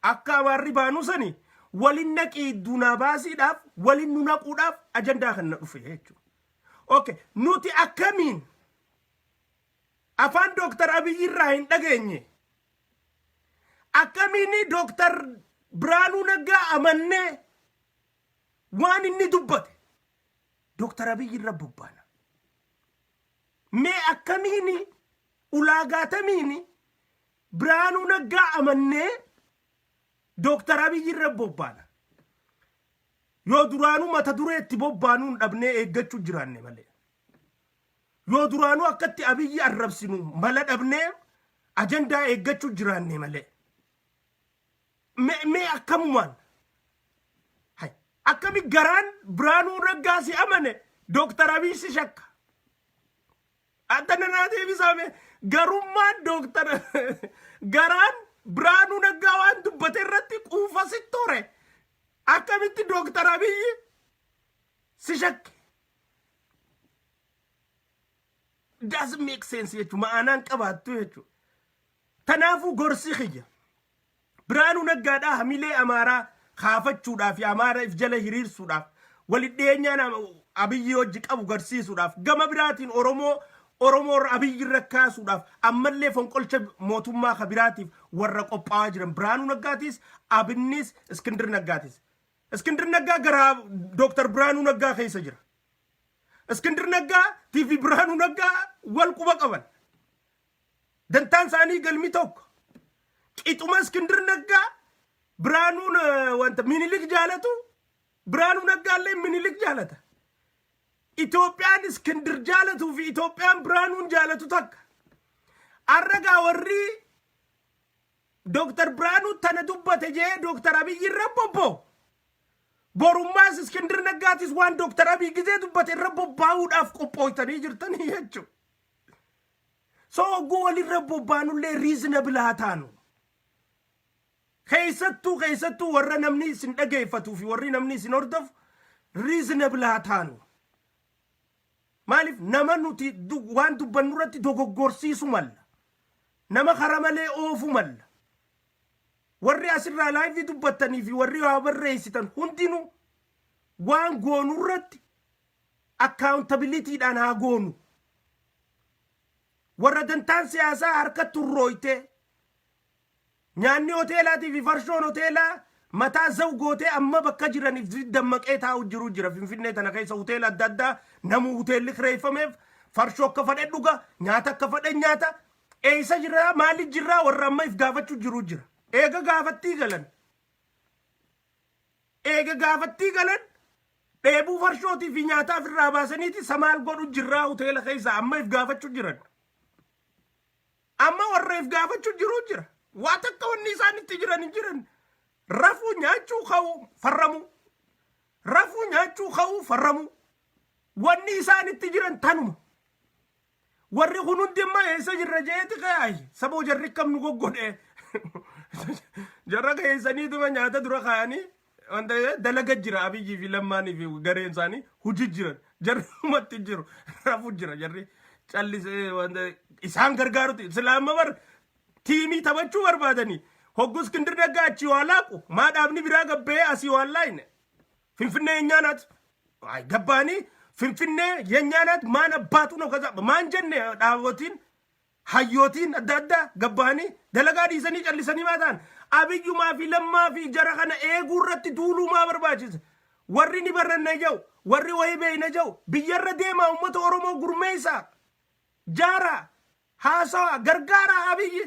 Akka amaarri baanuu sani walin naqii dunaa baasiidhaaf, walin nu naquudhaaf ajandaa kan na dhufe jechuudha. Okay, nuti akkamiin afaan Dooktar Abiyyi irraa hin dhageenye? Akkamiin Dooktar Biraanuu Naggaa amannee waan inni dubbate Dooktar Abiyyi irra bobbaana? Mee akkamiin, ulaagaatamiin Biraanuu Naggaa amannee Dooktar Abiyyi irra bobbaana? Yoo duraanuu mata duree itti bobbaanuun dhabnee eeggachuu jiraanne malee. Yoo duraanuu akkatti Abiyyi arrabsinu mala dhabnee ajandaa eeggachuu jiraanne malee. Mee akkamumaan? Hay, akkami garaan Biraanuu Naggaa si amane, Dooktar Abiy si shakka? Adda nanaa deebisaame, garummaan Dooktar garaan Biraanuu Naggaa waan dubbate irratti quufa si tore. Akkamitti Dooktar Abiyyi si shakke? Doesn't make sense jechuudha. Ma'anaan qabaattu jechuudha. Tanaafuu gorsi kiyya, Biraanuu Naggaadhaa hamilee Amaaraa kaafachuudhaaf fi Amaara if jala hiriirsuudhaaf, walitti dhiyeenyaan Abiyyi wajji qabu garsiisuudhaaf, gama biraatiin Oromoo irra Abiyyi irra kaasuudhaaf, ammallee fonqolcha mootummaa ka biraatiif warra qophaa'aa jiran Biraanuu Naggaatis, Abinnis, Iskindir Naggaatis. Iskindir Naggaa garaa Dooktar Biraanuu Naggaa keessa jira. Iskindir Naggaa TV Biraanuu Naggaa wal quba qaban. Dantaan isaanii galmi tokko. Qixuma Iskindir Naggaa Biraanuun wanta Minilik jaalatu, Biraanuu Naggaallee Minilik jaalata. Itoophiyaan Iskindir jaalatuu fi Itoophiyaan Biraanuun jaalatu takka. Arragaa warri Dooktar Biraanuu tana dubbate jee Dooktar Abiyyi irra bobba'u. Borummaas Iskindir Naggaatis waan Dooktar Abiy gizee dubbate irra bobbaa'uudhaaf qophooytanii jirtanii jechuudha. So hogguu walirra bobbaanullee reasonable haa taanu. Keessattuu warra namni isin dhageeffatuu fi warri namni isin hordofu, reasonable haa taanu. Maaliif nama nuti waan dubbannu irratti dogoggorsiisu malla. Nama kara malee oofu malla. Warri asirraa live dubbattanii fi warri waa barreessitan hundinuu waan goonu irratti accountabilityidhaan haa goonu. Warra dantaan siyaasaa harka turrooytee, nyaanni hoteelaatii fi farshoon hoteelaa mataa zaw gootee, amma bakka jiraniif dammaqee taa'u jiru jira. Finfinnee tana keessa hoteela adda addaa namuu hoteelli kireeffameef farshoo akka fadhe dhuga, nyaata akka fadhe nyaata. Eessa jirraa, maali jirraa, warra amma if gaafachuu jiru jira. Eega gaafattii galan, dheebuu farshootii fi nyaataa ofirraa baasaniiti samaal godhu jirraa hoteela keessa amma if gaafachuu jiran. Amma warra if gaafachuu jiru jira. Waa takka wanni isaan itti jiran hin jiran. Rafuu, nyaachuu, ka'uu, farramuu. Rafuu, nyaachuu, ka'uu, farramuu. Wanni isaan itti jiran tanuma. Warri kun hundi amma eessa jirra jeeti ka'aayi. Saboo jarri akkam nu goggodhe. Jarra keessaniituma nyaata dura kaa'anii Wanta dalaga jira. Abiyyii fi Lammaanii fi gareen isaanii hojii jiran. Jarri umatti jiru, rafu jira. Jarri callisee wanta isaan gargaaruti silaama bar tiimii taphachuu barbaadanii. Hoggus Iskindir Naggaa achii waa laaqu, maa dhaabni biraa gabbee asii waan laayine Finfinnee የኛ ናት gabbaanii Finfinnee የኛ ናት maan abbaatu ነው ከዛ maan jenne. Dhaabotiin hayyootiin adda addaa gabbaanii dalagaa dhiisanii callisanii maa ta'an? Abiyyumaa fi Lammaa fi jara kana eeguu irratti duuluu maa barbaachise? Warri ni barranna jau, warri wayii beeyna jau, biyyarra deemaa ummata Oromoo gurmeessaa, jaara, haasawa, gargaara Abiyyi.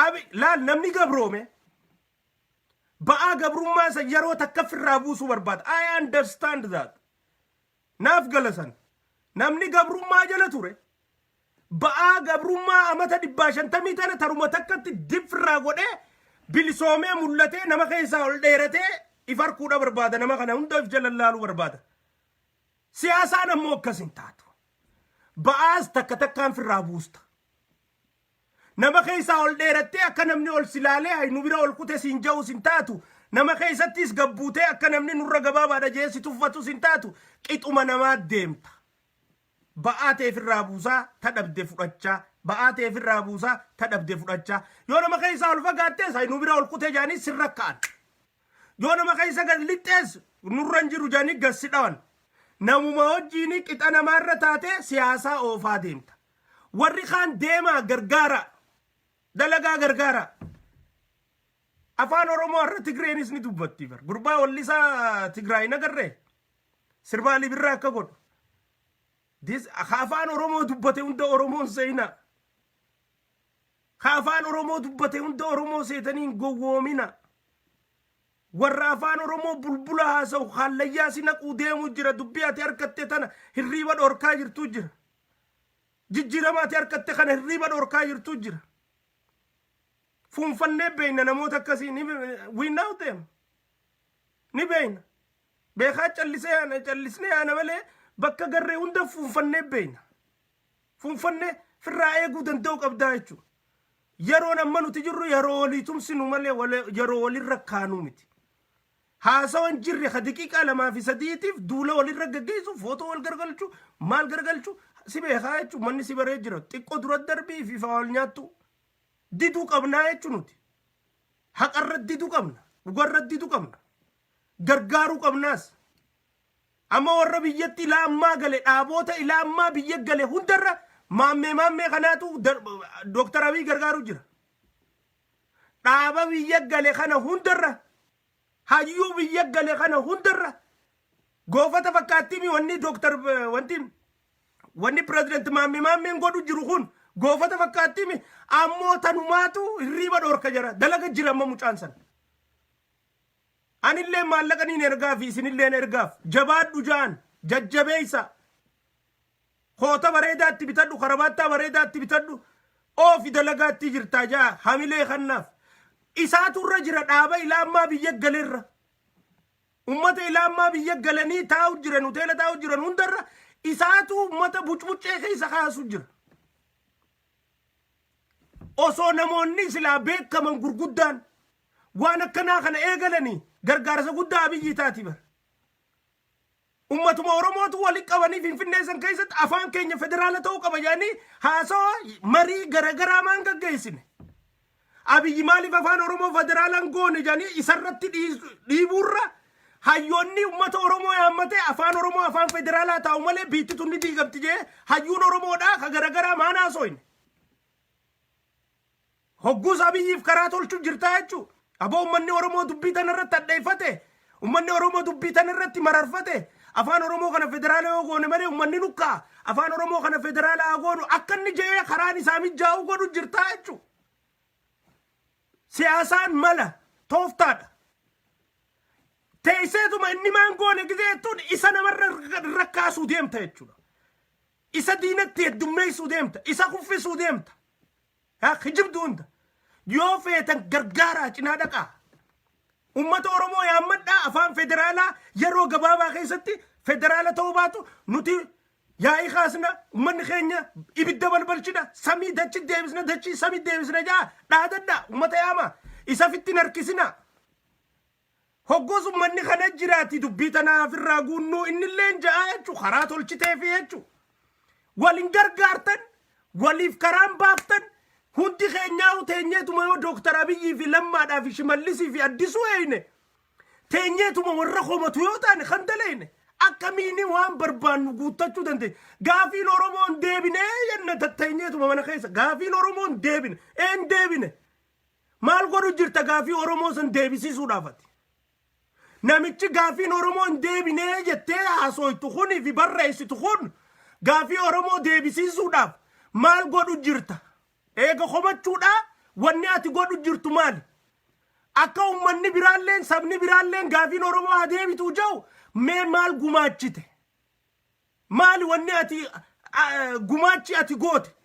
Abi laal, namni gabroome ba'aa gabrummaa isa yeroo takka firraa buusuu barbaada. I understand that. Naaf galasan. Namni gabrummaa jala ture ba'aa gabrummaa amata 150 tana taruma takkatti dib firraa godhee bilisoomee mul'atee nama keessaa ol dheeratee if harkuudha barbaada. Nama kana hunda if jala laaluu barbaada. Siyaasaan ammoo akkas hin taatu. Ba'aas takka takkaan firraa buusta. Nama keessaa ol dheerattee akka namni ol silaalee hay nu bira ol kute siin ja'us hin taatu. Nama keessattis gabbuutee akka namni nurra gabaabaadha jee si tuffatus hin taatu. Qixuma namaa deemta. Ba'aa ta'e firraa buusaa, ta dhabde fudhachaa. Ba'aa ta'e firraa buusaa, ta dhabde fudhachaa. Yoo nama keessaa ol fagaattees hay nu bira ol kute jaanii sirra ka'an. Yoo nama keessa gad lixxees nurra hin jiru jaanii gad si dhawan. Namuma wajjiin qixa namaarra taatee siyaasaa oofaa deemta. Warri kaan deemaa gargaara. Dalagaa gargaara. Afaan Oromoo har'a Tigreenis ni dubbatti bar. Gurbaa wallisaa Tigraay nagarree. Sirbaalii birraa akka godhu. Afaan Oromoo dubbate hunda Oromoon seenaa. Ka afaan Oromoo dubbate hunda Oromoo seetanii hin gowwoomina. Warra afaan Oromoo bulbula haasa'u hallayyaa si naquu deemuu jira. Dubbii ati harkatte tana hirriiba dhorkaa jirtu jira. Jijjiirama ati harkatte kana hirriiba dhorkaa jirtu jira. Fuunfannee beeyna namoota akkasii ni, we know them. Ni beeyna. Beekaa callisee yaana, callisnee yaana malee bakka garree hunda fuunfannee beeyna. Fuunfannee firraa eeguu danda'u qabdaa jechuudha. Yeroon amma nuti jirru yeroo walii tumsinu malee yeroo walirra kaanuu miti. Haasawa hin jirre ka daqiiqaa lamaa fi sadiitiif duula walirra gaggeessu, footoo wal gargalchuu, maal gargalchuu, si beekaa jechuudha. Manni si baree jira. Xiqqoo dura darbii fi wal nyaattu. Diduu qabnaa jechuun nuti. Haqarra diduu qabna. Dhugarra diduu qabna. Gargaaruu qabnaas. Amma warra biyyatti ilaa ammaa gale, dhaaboota ilaa ammaa biyya gale hundarra maammee maammee kanaatu Dooktar Abiy gargaaruu jira. Dhaaba biyya gale kana hundarra, hayyuu biyya gale kana hundarra goofata fakkaattii wanni Dooktar wanti wanni pireezidenti maammee maammeen godhu jiru kun goofata fakkaattii. Ammoo tanumaatu hirriiba dhorka jira, dalaga jira amma mucaan sana. Anillee maallaqa niin ergaaf, isinilleen ergaaf. Jabaadhu jaan, jajjabeessa. Koota bareedaatti bitadhu, karabaattaa bareedaatti bitadhu. Oofi dalagaatti jirtaa jaa hamilee kannaaf. Isaatu irra jira dhaaba ilaammaa biyya galerra. Ummata ilaammaa biyya galanii taa'u jiran, hoteela taa'u jiran hundarra isaatu ummata bucbuccee keessa kaasu jira. Osoo namoonni silaa beekaman gurguddaan waan akkanaa kana eegalanii gargaarsa guddaa Abiyyi taati bara. Ummatuma Oromootu walitti qabanii Finfinnee san keessatti afaan keenya federaala ta'uu qaba jedhanii haasawa marii garagaraa maan gaggeessine? Abiyyi maaliif afaan Oromoo federaalaan goone jedhanii isarratti dhiibuurra, hayyoonni ummata Oromoo yaammatee afaan Oromoo afaan federaalaa taa'u malee biitti tun ni diigamti jee hayyuun Oromoodhaa ka garagaraa maan haasoyne? Hogguus Abiyyiif karaa tolchuu jirtaa jechuudha. Aboo, uummanni Oromoo dubbii tana irratti hadheeffate, uummanni Oromoo dubbii tana irratti mararfate, afaan Oromoo kana federaala yoo goone malee uummanni nukkaa, afaan Oromoo kana federaala haa goonu akka inni je'ee karaan isaa mijaa'u godhu jirtaa jechuudha. Siyaasaan mala tooftaadha. Teesseetuma inni maan goone gizee jettuun isa namarra rakkaasuu deemta jechuudha. Isa diinatti heddummeessuu deemta. Isa kuffisuu deemta. Haa kijibdu hunda. Yoo feetan gargaaraa, cinaa dhaqaa. Uummata Oromoo yaammadhaa, afaan federaalaa yeroo gabaabaa keessatti federaala ta'uu baatu nuti yaa'ii kaasna, uummanni keenya ibidda balbalchina, samii dachi deebisna, dachii samii deebisna jaa dhaadadhaa, uummata yaama, isa fitti hin harkisina. Hogguus ummanni kana jiraati dubbii tanaa ofirraa guunnuu innilleen ja'a jechuu, karaa tolchiteefi jechuu. Walin gargaartan, waliif karaan baaftan. Hundi keenyaa teenyeetuma yoo Dooktar Abiyyii fi Lammaadhaa fi Shimallisii fi Addisuu eeyne, teenyeetuma warra komatu yoo taane kan daleene, akkamiini waan barbaannu guuttachuu dandeenya? Gaafiin Oromoon deebine jenna teenyeetuma mana keessa. Gaafiin Oromoon deebine een deebine? Maal godhu jirta gaafii Oromoo san deebisiisuudhaaf ati? Namichi gaafiin Oromoo hin deebinee jettee haasooytu kunii fi barreessitu kun gaafii Oromoo deebisiisuudhaaf maal godhu jirta? Eega komachuudha, wanni ati godhu jirtu maali? Akka uummanni biraalleen, sabni biraalleen gaafiin Oromoo haa deebitu jedhu mee maal gumaachite? Maali wanni ati gumaachi ati goote?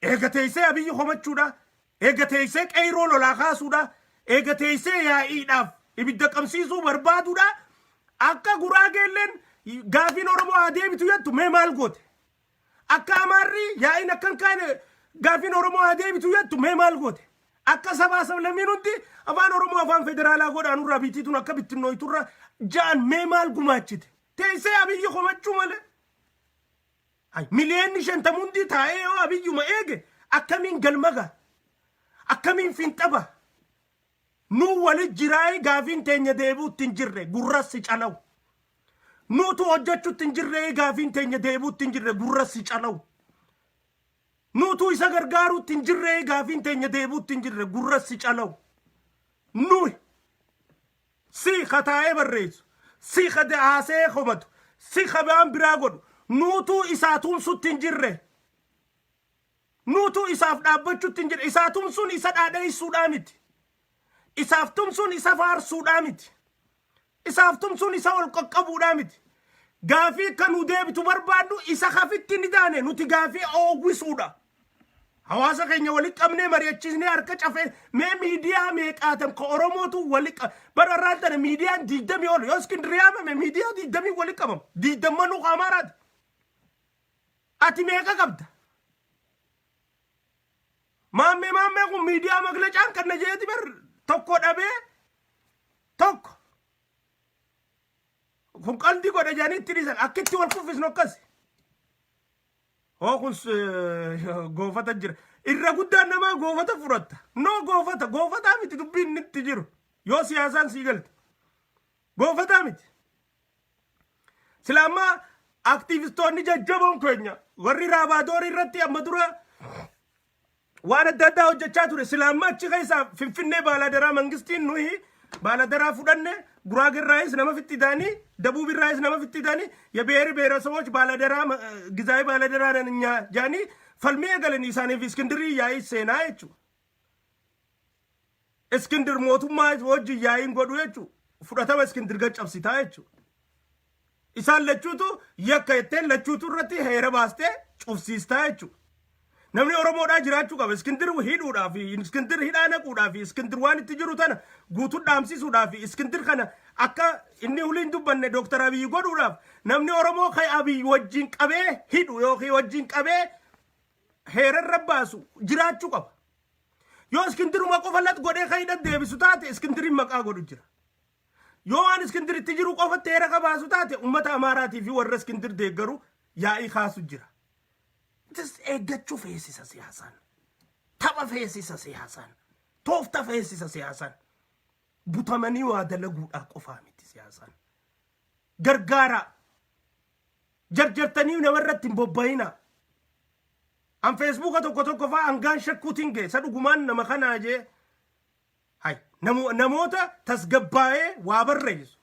Eega teessee Abiyyi komachuudha. Eega teessee qeyroo lolaa kaasuudha. Eega teessee yaa'iidhaaf ibidda qabsiisuu barbaaduudha. Akka Guraageelleen gaafiin Oromoo haa deebitu jettu mee maal goote? Akka Amaarri yaa'iin akka hin kaane, gaafiin Oromoo haa deebitu jettu mee maal goote? Akka sabaa sablammiin hundi afaan Oromoo afaan federaalaa godhaa, nurraa biitiituun akka bittinnooyturra ja'an mee maal gumaachite? Teessee Abiyyi komachuu malee. Miliyoonni 50 hundi taa'ee yoo Abiyyuma eege akkamiin galma ga'a? Akkamiin finxaba? Nu wali jiraayii gaafiin teenya deebi'utti hin jirre gurras si calawu. Nuutu hojjechuutti hin jirre, gaafiin teenya deebi'utti hin jirre gurras si calawu. Nuutu isa gargaaruutti hin jirre, gaafiin teenya deebi'utti hin jirre gurras si calawu. Nuyi si kataa'ee barreessu, si haasee komatu, si kabaan biraa godhu, nuutu isaa tumsutti hin jirre. Nuutu isaaf dhaabbachuutti hin jirre. Isaa tumsuun isa dhaadheessuudhaa miti. Isaaf tumsuun isa faarsuudhaa miti. Isaaf tumsuun isa ol qaqqabuudhaa miti. Gaafii akka nu deebitu barbaaddu isa kafitti ni taane nuti gaafii oowwisuudha. Hawaasa keenya walitti qabnee mari'achiisnee harka cafee mee miidiyaa meeqaatan ka Oromootu walitti bara irraan tana miidiyaan 20 ol yoo Iskindiriyaa yaamame miidiyaa 20 walitti qabama. Digdammanuu ka Amaaraati. Ati meeqa qabda? Maammee maammee kun miidiyaa maglacaan kan na jeeti bar tokko dhabee, tokko kun qaldi godha jedhanii itti dhiisan. Akkitti wal kuffisnu akkas. Hoo kun goofata jira. Irra guddaan namaa goofata fudhatta. No, goofata goofataa miti dubbiin inni itti jiru. Yoo siyaasaan sii galte. Goofataa miti. Sila amma aktiivistoonni jajjaboon keenya warri raabaadoorii irratti amma dura waan adda addaa hojjechaa ture, sila amma achi keessaa Finfinnee baaladaraa mangistiin nuyi baaladaraa fudhanne, Guraagerraayis nama fixxidaanii, Dabuubirraayis nama fixxidaanii, የብሔር ብሔረሰቦች ባላደራ ጊዜያዊ ባላደራ ነን እኛ jaanii falmii eegalanii isaaniif Iskindirii yaa'ii seenaa jechuudha. Iskindir mootummaa wajjin yaa'iin godhu jechuudha. Fudhatama Iskindir gaccabsitaa jechuudha. Isaan lachuutu yakka jettee lachuutu irratti heera baastee cufsiistaa jechuudha. Namni Oromoodhaa jiraachuu qaba. Iskindir hidhuudhaa fi Iskindir hidhaa naquudhaa fi Iskindir waan itti jiru tana guutuu dhaamsisuudhaa fi Iskindir kana akka inni huliin dubbanne Dooktar Abiyyi godhuudhaaf namni Oromoo kan Abiyyi wajjin qabee hidhu yookiin wajjin qabee heerarra baasu jiraachuu qaba. Yoo Iskindiruma qofa lat godhee kan hidhan deebisu taate, Iskindiriin maqaa godhu jira. Yoo waan Iskindiritti jiru qofatti heera kabaasu taate, uummata Amaaraatii fi warra Iskindir deeggaru yaa'ii kaasu jira. Tis eeggachuu feesisa siyaasaan. Tapha feesisa siyaasaan. Toofta feesisa siyaasaan. Butamanii waa dalaguudhaa qofaa miti siyaasaan. Gargaaraa. Jarjartanii namarratti hin bobba'inaa. An Feesbuuka tokko tokko fa'aa hangaan shakkuutiin ga'e isa dhugumaan nama kanaa jee. Hay, namoota tasgabbaa'ee waa barreessu.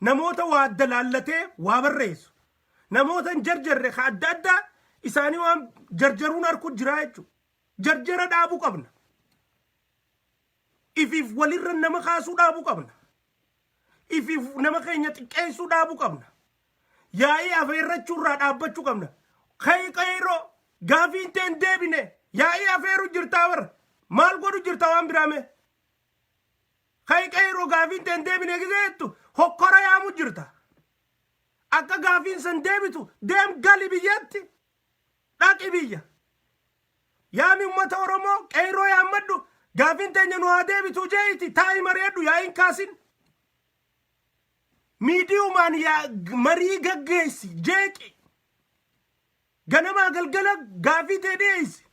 Namoota waa adda laallatee waa barreessu. Namoota hin jarjarre ka adda addaa isaanii waan jarjaruun harku jira jechuudha. Jarjara dhaabuu qabna. Ifiif walirra nama kaasuu dhaabuu qabna. Ifiif nama keenya xiqqeessuu dhaabuu qabna. Yaa'ii afeerrachuurraa dhaabbachuu qabna. Kayi qeyroo, gaafiin ta'e hin deebine, yaa'ii afeeru jirtaa bara. Maal godhu jirta waan biraame? Kayi qeyroo, gaafiin ta'e hin deebine gisee jettu hokkora yaamu jirta. Akka gaafiin san deebitu deem, gali biyyatti. Dhaqi biyya. Yaami uummata Oromoo, qeyroo yaammadhu, gaafiin teenya nu haa deebitu jeeti taa'i mari'adhu, yaa'iin kaasin. Miidiyumaan yaa marii gaggeessi, jeeqi. Ganamaa galgala gaafii tee dhiyeessi.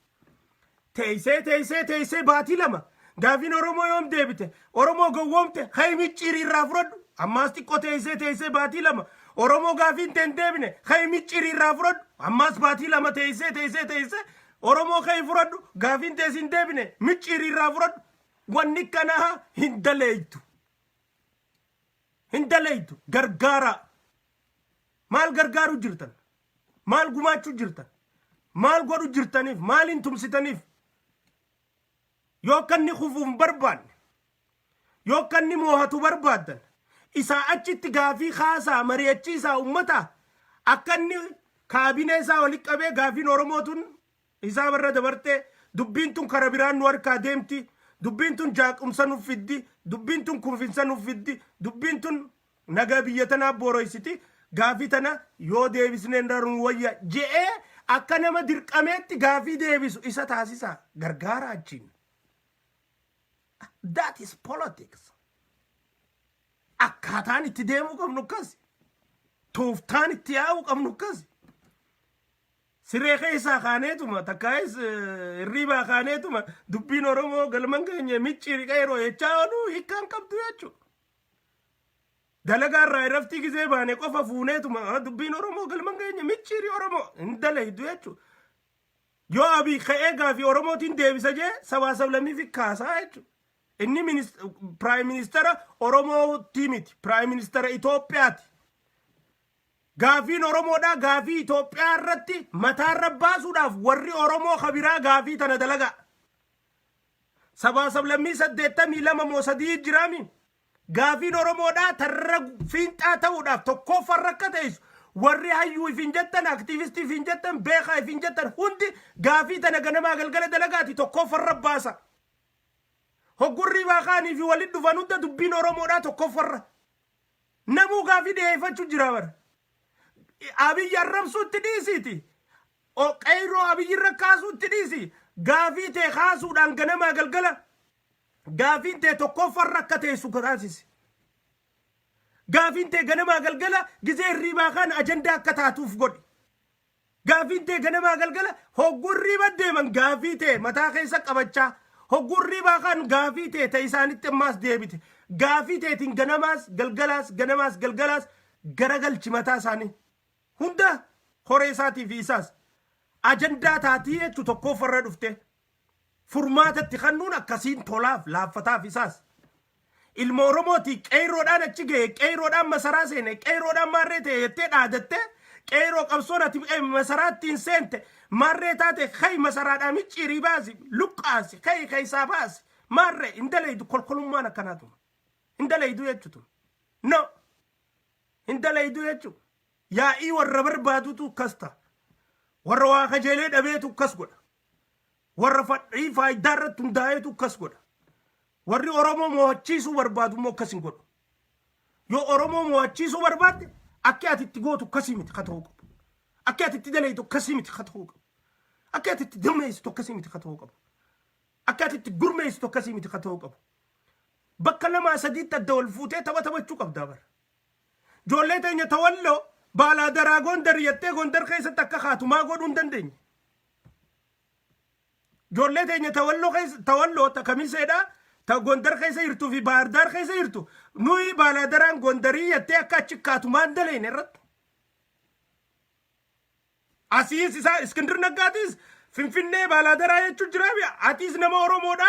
Teessee teessee teessee baatii 2 gaafiin Oromoo yoom deebite? Oromoo gowwoomte, hayi, micciirii irraa fudhadhu. Ammaas xiqqoo teessee teessee baatii 2 Oromoo gaafiin tee hin deebine, hayi, micciirii irraa fudhadhu. Ammaas baatii 2 teessee teessee teessee Oromoo, hayi, fudhadhu, gaafiin tees hin deebine, micciirii irraa fudhadhu. Wanni kanaa hin daleeytu. Hin daleeytu. Gargaaraa. Maal gargaaru jirtan? Maal gumaachuu jirtan? Maal godhu jirtaniif? Maaliin tumsitaniif? Yoo akka inni kufuuf hin barbaanne, yoo akka inni moohatu barbaaddan, isaa achitti gaafii kaasaa, mari'achiisaa uummataa, akka inni kaabinee isaa walitti qabee gaafiin Oromoo tun isaa barra dabartee, dubbiin tun kara biraan nu harkaa deemti, dubbiin tun jaaqumsa nuuf fiddi, dubbiin tun kufinsa nuuf fiddi, dubbiin tun nagaa biyya tanaa booroysiti, gaafii tana yoo deebisnee nu wayya je'ee akka nama dirqameetti gaafii deebisu isa taasisa, gargaara achiin. That is politics. Akkaataan itti deemuu qabnu akkas. Tooftaan itti yaa'uu qabnu akkas. Siree keessaa kaaneetuma, takkaayis hirriibaa kaaneetuma, dubbiin Oromoo galman keenya, micciiri qeeroo jechaa ooluu hiikkaan qabdu jechuudha. Dalagaa irraa irraftii gizee baane qofa fuuneetuma dubbiin Oromoo galman keenya, micciiri Oromoo hin dalaydu jechuudha. Yoo Abiy ka'ee gaafii Oromootiin deebisa jee, sabaa sablammii fi kaasaa jechuudha. Inni prime minister Oromootii miti, prime minister Itoophiyaati. Gaafiin Oromoodhaa gaafii Itoophiyaa irratti mataarra baasuudhaaf warri Oromoo kabiraa gaafii tana dalagaa. Sabaa sablammii 82 moo 3 jiraami. Gaafiin Oromoodhaa tarra fiinxaa ta'uudhaaf, tokkoffarra akka ta'es, warri hayyuu ifin jettan, aktiivistii ifin jettan, beekaa ifin jettan hundi gaafii tana ganamaa galgala dalagaati tokkoffarra baasa. Hoggurrii baakaanii fi walitti dhufan hunda dubbiin Oromoodhaa tokkoffarra. Namuu gaafii dhiyeeffachuu jira bara. Abiyyi arrabsuutti dhiisiiti. Qeyroo Abiyyi irra kaasuutti dhiisi. Gaafii ta'e kaasuudhaan ganamaa galgala gaafiin ta'e tokkoffarra akka teessu taasisi. Gaafiin ta'e ganamaa galgala gizee hirriibaa kaan ajandaa akka taatuuf godhi. Gaafiin ta'e ganamaa galgala hogguu hirriiba deeman gaafii ta'e mataa keessa qabachaa, hogguu hirriibaa kaan gaafii ta'e ta'e isaanitti ammaas deebite. Gaafii ta'eetiin ganamaas galgalaas ganamaas galgalaas garagalchi mataa isaanii. Hunda horee isaatii fi isaas ajandaa taatii jechuu tokkoffarra dhufte. Furmaatatti kennuun akkasiin tolaaf laaffataaf isaas. Ilma Oromooti qeeyroodhaan achi ga'e, qeeyroodhaan masaraa seene, qeeyroodhaan maarree ta'e jettee dhaadatte, qeeyroo qabsoon ati masaraa ittiin seente maarree taate, kai masaraadhaa micciirii baasi, luqqaasi, kai keessaa baasi, maarree hin dalaydu. Kolkolummaan akkanaatuma hin dalaydu jechuutu, no, hin dalaydu jechuu. Yaa'ii warra barbaadutu akkas ta'a. Warra waa kajeelee dhabeetu akkas godha. Warra fadhii faayidaa irratti hundaa'eetu akkas godha. Warri Oromoo mo'achiisuu barbaadu immoo akkas hin godhu. Yoo Oromoo mo'achiisuu barbaadde, akki ati itti gootu akkasii miti ka ta'uu qabu. Akki ati itti dalaytu akkasii miti ka ta'uu qabu. Akki ati itti dirmeessitu akkasii miti ka ta'uu qabu. Akka ati itti gurmeessitu akkasii miti ka ta'uu qabu. Bakka lamaa sadiitti adda wal fuutee tapha taphachuu qabdaa bara. Ijoollee teenya tawalloo baalaa daraa Gondar jettee Gondar keessatti akka kaatu maa godhuu hin dandeenye? Ijoollee teenya tawalloo keessa, tawalloo ta Kamiseedha, ta Gondar keessa jirtuu fi Baahirdaar keessa jirtu, nuyi baalaa daraan Gondarii jettee akka achi kaatu maan dalayne irratti? Asiis isaa Iskindir Naggaatis Finfinnee baalaadaraa jechuun jira. Atiis nama Oromoodha.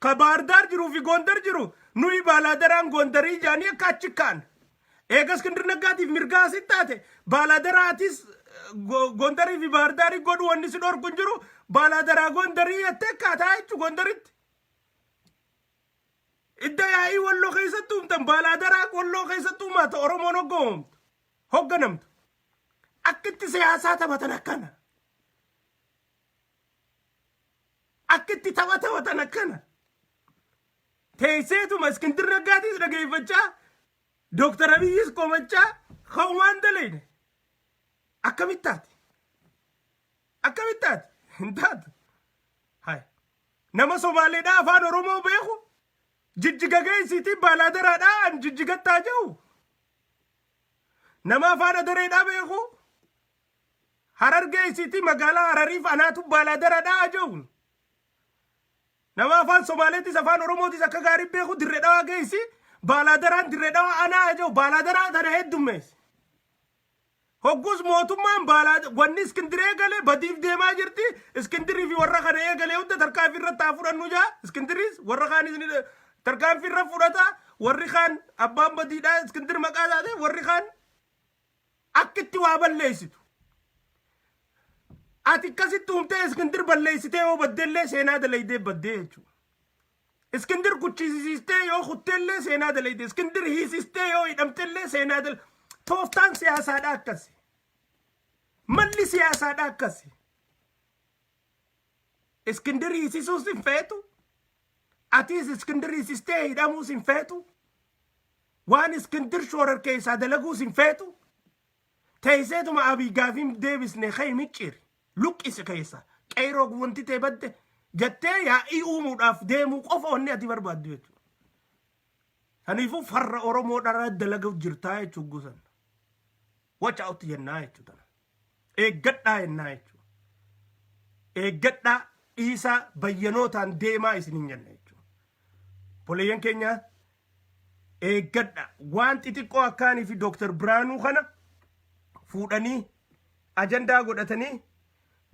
Ka Baahirdaar jiruu fi Gondar jiru nuyi baalaadaraan Gondarii jaanii akka achi ka'an. Eega Iskindir Naggaatiif mirgaa asitti taate, baalaadaraa atis Gondarii fi Baahardaarii godhu wanni si dhorku hin jiru. Baalaadaraa Gondarii jettee akkaataa jechuun Gondaritti. Idda yaa'ii Walloo keessatti uumtan, baalaadaraa Walloo keessatti uumaata Oromoon hogganamtu. Hogganamtu. Akkitti siyaasaa taphatan akkana. Akkitti tapha taphatan akkana. Teesseetuma Iskindir Naggaatiis dhageeffachaa, Dooktar Abiyyis komachaa ka'umaan dalayne. Akkamitti taate? Akkamitti taate? Hin taatu. Hai. Nama Somaaleedhaa afaan Oromoo beeku jijjiga geessiitii baalaadaraadhaa an jijjigattaa jiru. Nama afaan Adareedhaa beeku Harar geessiti magaalaa Harariif anaatu baalaadaradhaa aja'uun. Nama afaan Somaaleetis afaan Oromootis akka gaarii beeku Dirree Dhawaa geessi baalaadaraan Dirree Dhawaa anaa aja'u baalaadaraa tana heddummeessi. Hoggus mootummaan baalaa wanni Iskindir eegale badiif deemaa jirti. Iskindirii fi warra kana eegale hunda tarkaanfii irratti haa fudhannu jaa. Iskindiris warra kaanis ni tarkaanfii irra fudhata. Warri kaan abbaan badiidhaa Iskindir maqaa taate warri kaan akka itti waa balleessitu. Ati akkasitti uumtee Iskindir balleessitee yoo baddellee seenaa dalaydee baddee jechuudha. Iskindir kuchisiistee yoo kutteellee seenaa dalayde. Iskindir hiisistee yoo hidhamtellee seenaa dal. Tooftaan siyaasaadhaa akkasi. Malli siyaasaadhaa akkasi. Iskindir hiisisuus hin feetu. Atiis Iskindir hiisistee hidhamuus hin feetu. Waan Iskindir shoorar keessaa dalaguus hin feetu. Teesseetuma Abiy gaafiin deebisne ka'e micciiri. Luqqisi keessa. Qeyroo wanti tee badde jettee yaa'ii uumuudhaaf deemuu qofa wanni ati barbaaddu jechuudha. Kanaafuu farra Oromoo dharaa dalagaa jirtaa jechuudha gosan. Watch out jennaa jechuudha. Eeggadhaa jennaa jechuudha. Eeggadhaa dhiisaa bayyanootaan deemaa isiniin jenna jechuudha. Obboleeyyan keenya, eeggadha. Waan xixiqqoo akkaanii fi Dooktar Biraanuu kana fuudhanii ajandaa godhatanii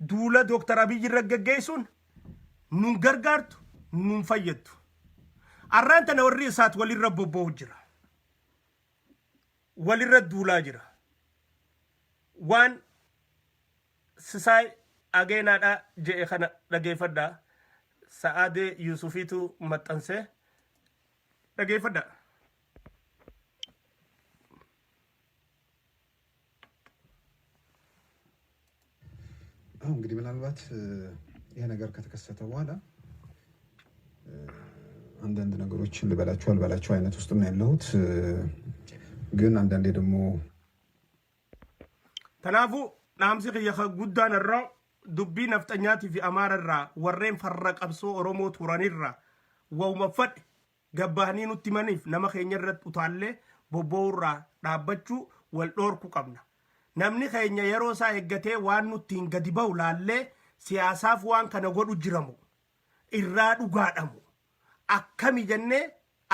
duula Dooktar Abiyyi irra gaggeessuun nun gargaartu, nun fayyaddu. Arraan tana warri isaat walirra bobba'u jira. Walirra duulaa jira. Waan Sisaay Ageenaadha je'e kana dhageeffadhaa. Sa'aadee Yuusufiitu maxxansee dhageeffadhaa. አሁን እንግዲህ ምናልባት ይሄ ነገር ከተከሰተ በኋላ አንዳንድ ነገሮችን ልበላቸው አልበላቸው አይነት ውስጥ ነው ያለሁት። ግን አንዳንዴ ደግሞ Kanaafuu dhaamsi kiyya kan guddaan irraa dubbii nafxanyaatii fi Amaara irraa warreen farra qabsoo Oromoo turanirraa wauma fadhe gabbahanii nutti himaniif nama keenya irratti utaallee bobba'uu irraa dhaabbachuu wal dhoorku qabna. Namni keenya yeroo isaa eeggatee waan nutti hin gadi ba'u laallee siyaasaaf waan kana godhu jiramu irraa dhugaadhamu akkami jennee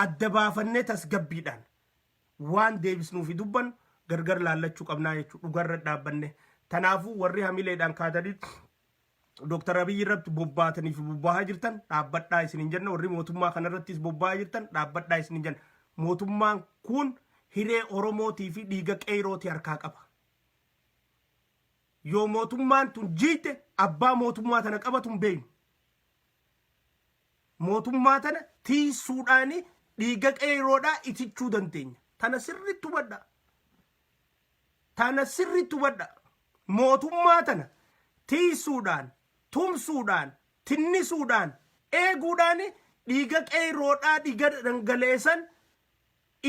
adda baafannee tasgabbiidhaan waan deebisnuu fi dubbannu gargar laallachuu qabnaa jechuudha dhugarra dhaabbanne. Tanaafuu warri hamileedhaan kaatanii Dooktar Abiyyi irratti bobbaatanii fi bobba'aa jirtan dhaabbadhaa isiniin jenna. Warri mootummaa kanarrattis bobba'aa jirtan dhaabbadhaa isiniin jenna. Mootummaan kun hiree Oromootii fi dhiiga qeyrootii harkaa qaba. Yoo mootummaan tun jiite abbaa mootummaa tana qabatu hin beeknu. Mootummaa tana tiisuudhaan dhiiga qeeyroodhaa itichuu dandeenya. Tana sirriitti hubadhaa. Tana sirriitti hubadhaa. Mootummaa tana tiisuudhaan, tumsuudhaan, tinnisuudhaan, eeguudhaan dhiiga qeeyroodhaa dhiiga dhangala'esan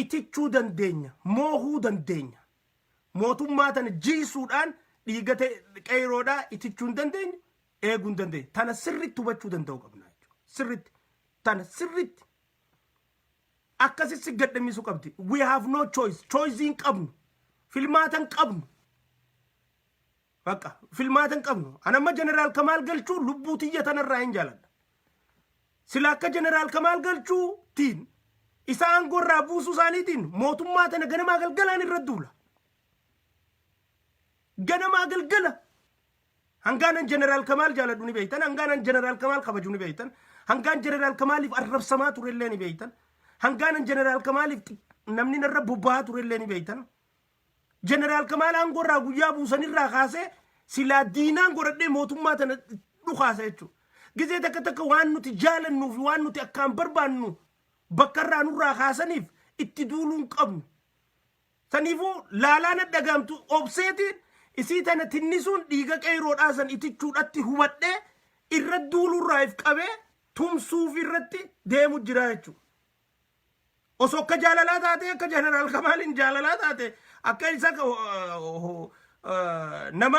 itichuu dandeenya, moohuu dandeenya. Mootummaa tana jiisuudhaan dhiiga qeeyroodhaa itichuu hin dandeenyu, eeguu hin dandeenyu. Tana sirriitti hubachuu danda'uu qabna jechuudha. Sirriitti. Tana sirriitti. Akkasitti gadhamisuu qabdi. We have no choice. Choice hin qabnu. Filmaata hin qabnu. Bakka filmaata hin qabnu. An amma Jeneraal Kamaal Galchuu lubbuu tiyya tanarraa hin jaaladha. Sila akka Jeneraal Kamaal Galchuutiin isa aangoo irraa buusuu isaaniitiin mootummaa tana ganamaa galgalaan irra duula. Ganamaa galgala. Hangaanan Jeneraal Kamaal jaaladhu ni beektan. Hangaanan Jeneraal Kamaal kabaju ni beektan. Hangaan Jeneraal Kamaaliif arrabsamaa turellee ni beektan. Hangaanan Jeneraal Kamaaliif namni narra bobba'aa turellee ni beektan. Jeneraal Kamaal aangoo irraa guyyaa buusanirraa kaasee silaa diinaan godhadhee mootummaa tana dhukaasa jechuudha. Gizee takka takka waan nuti jaalannuu fi waan nuti akkaan barbaannu bakka irraa nurraa kaasaniif itti duuluu hin qabnu. Saniifuu laalaan dhagaamtu obseetiin isii tana tinnisuun dhiiga qeeyroodhaa san itichuudhatti hubadhee irra duuluurraa if qabee tumsuuf irratti deemu jira jechuudha. Osoo akka jaalalaa taate, akka Jeneraal Kamaaliin jaalalaa taate, akka isa nama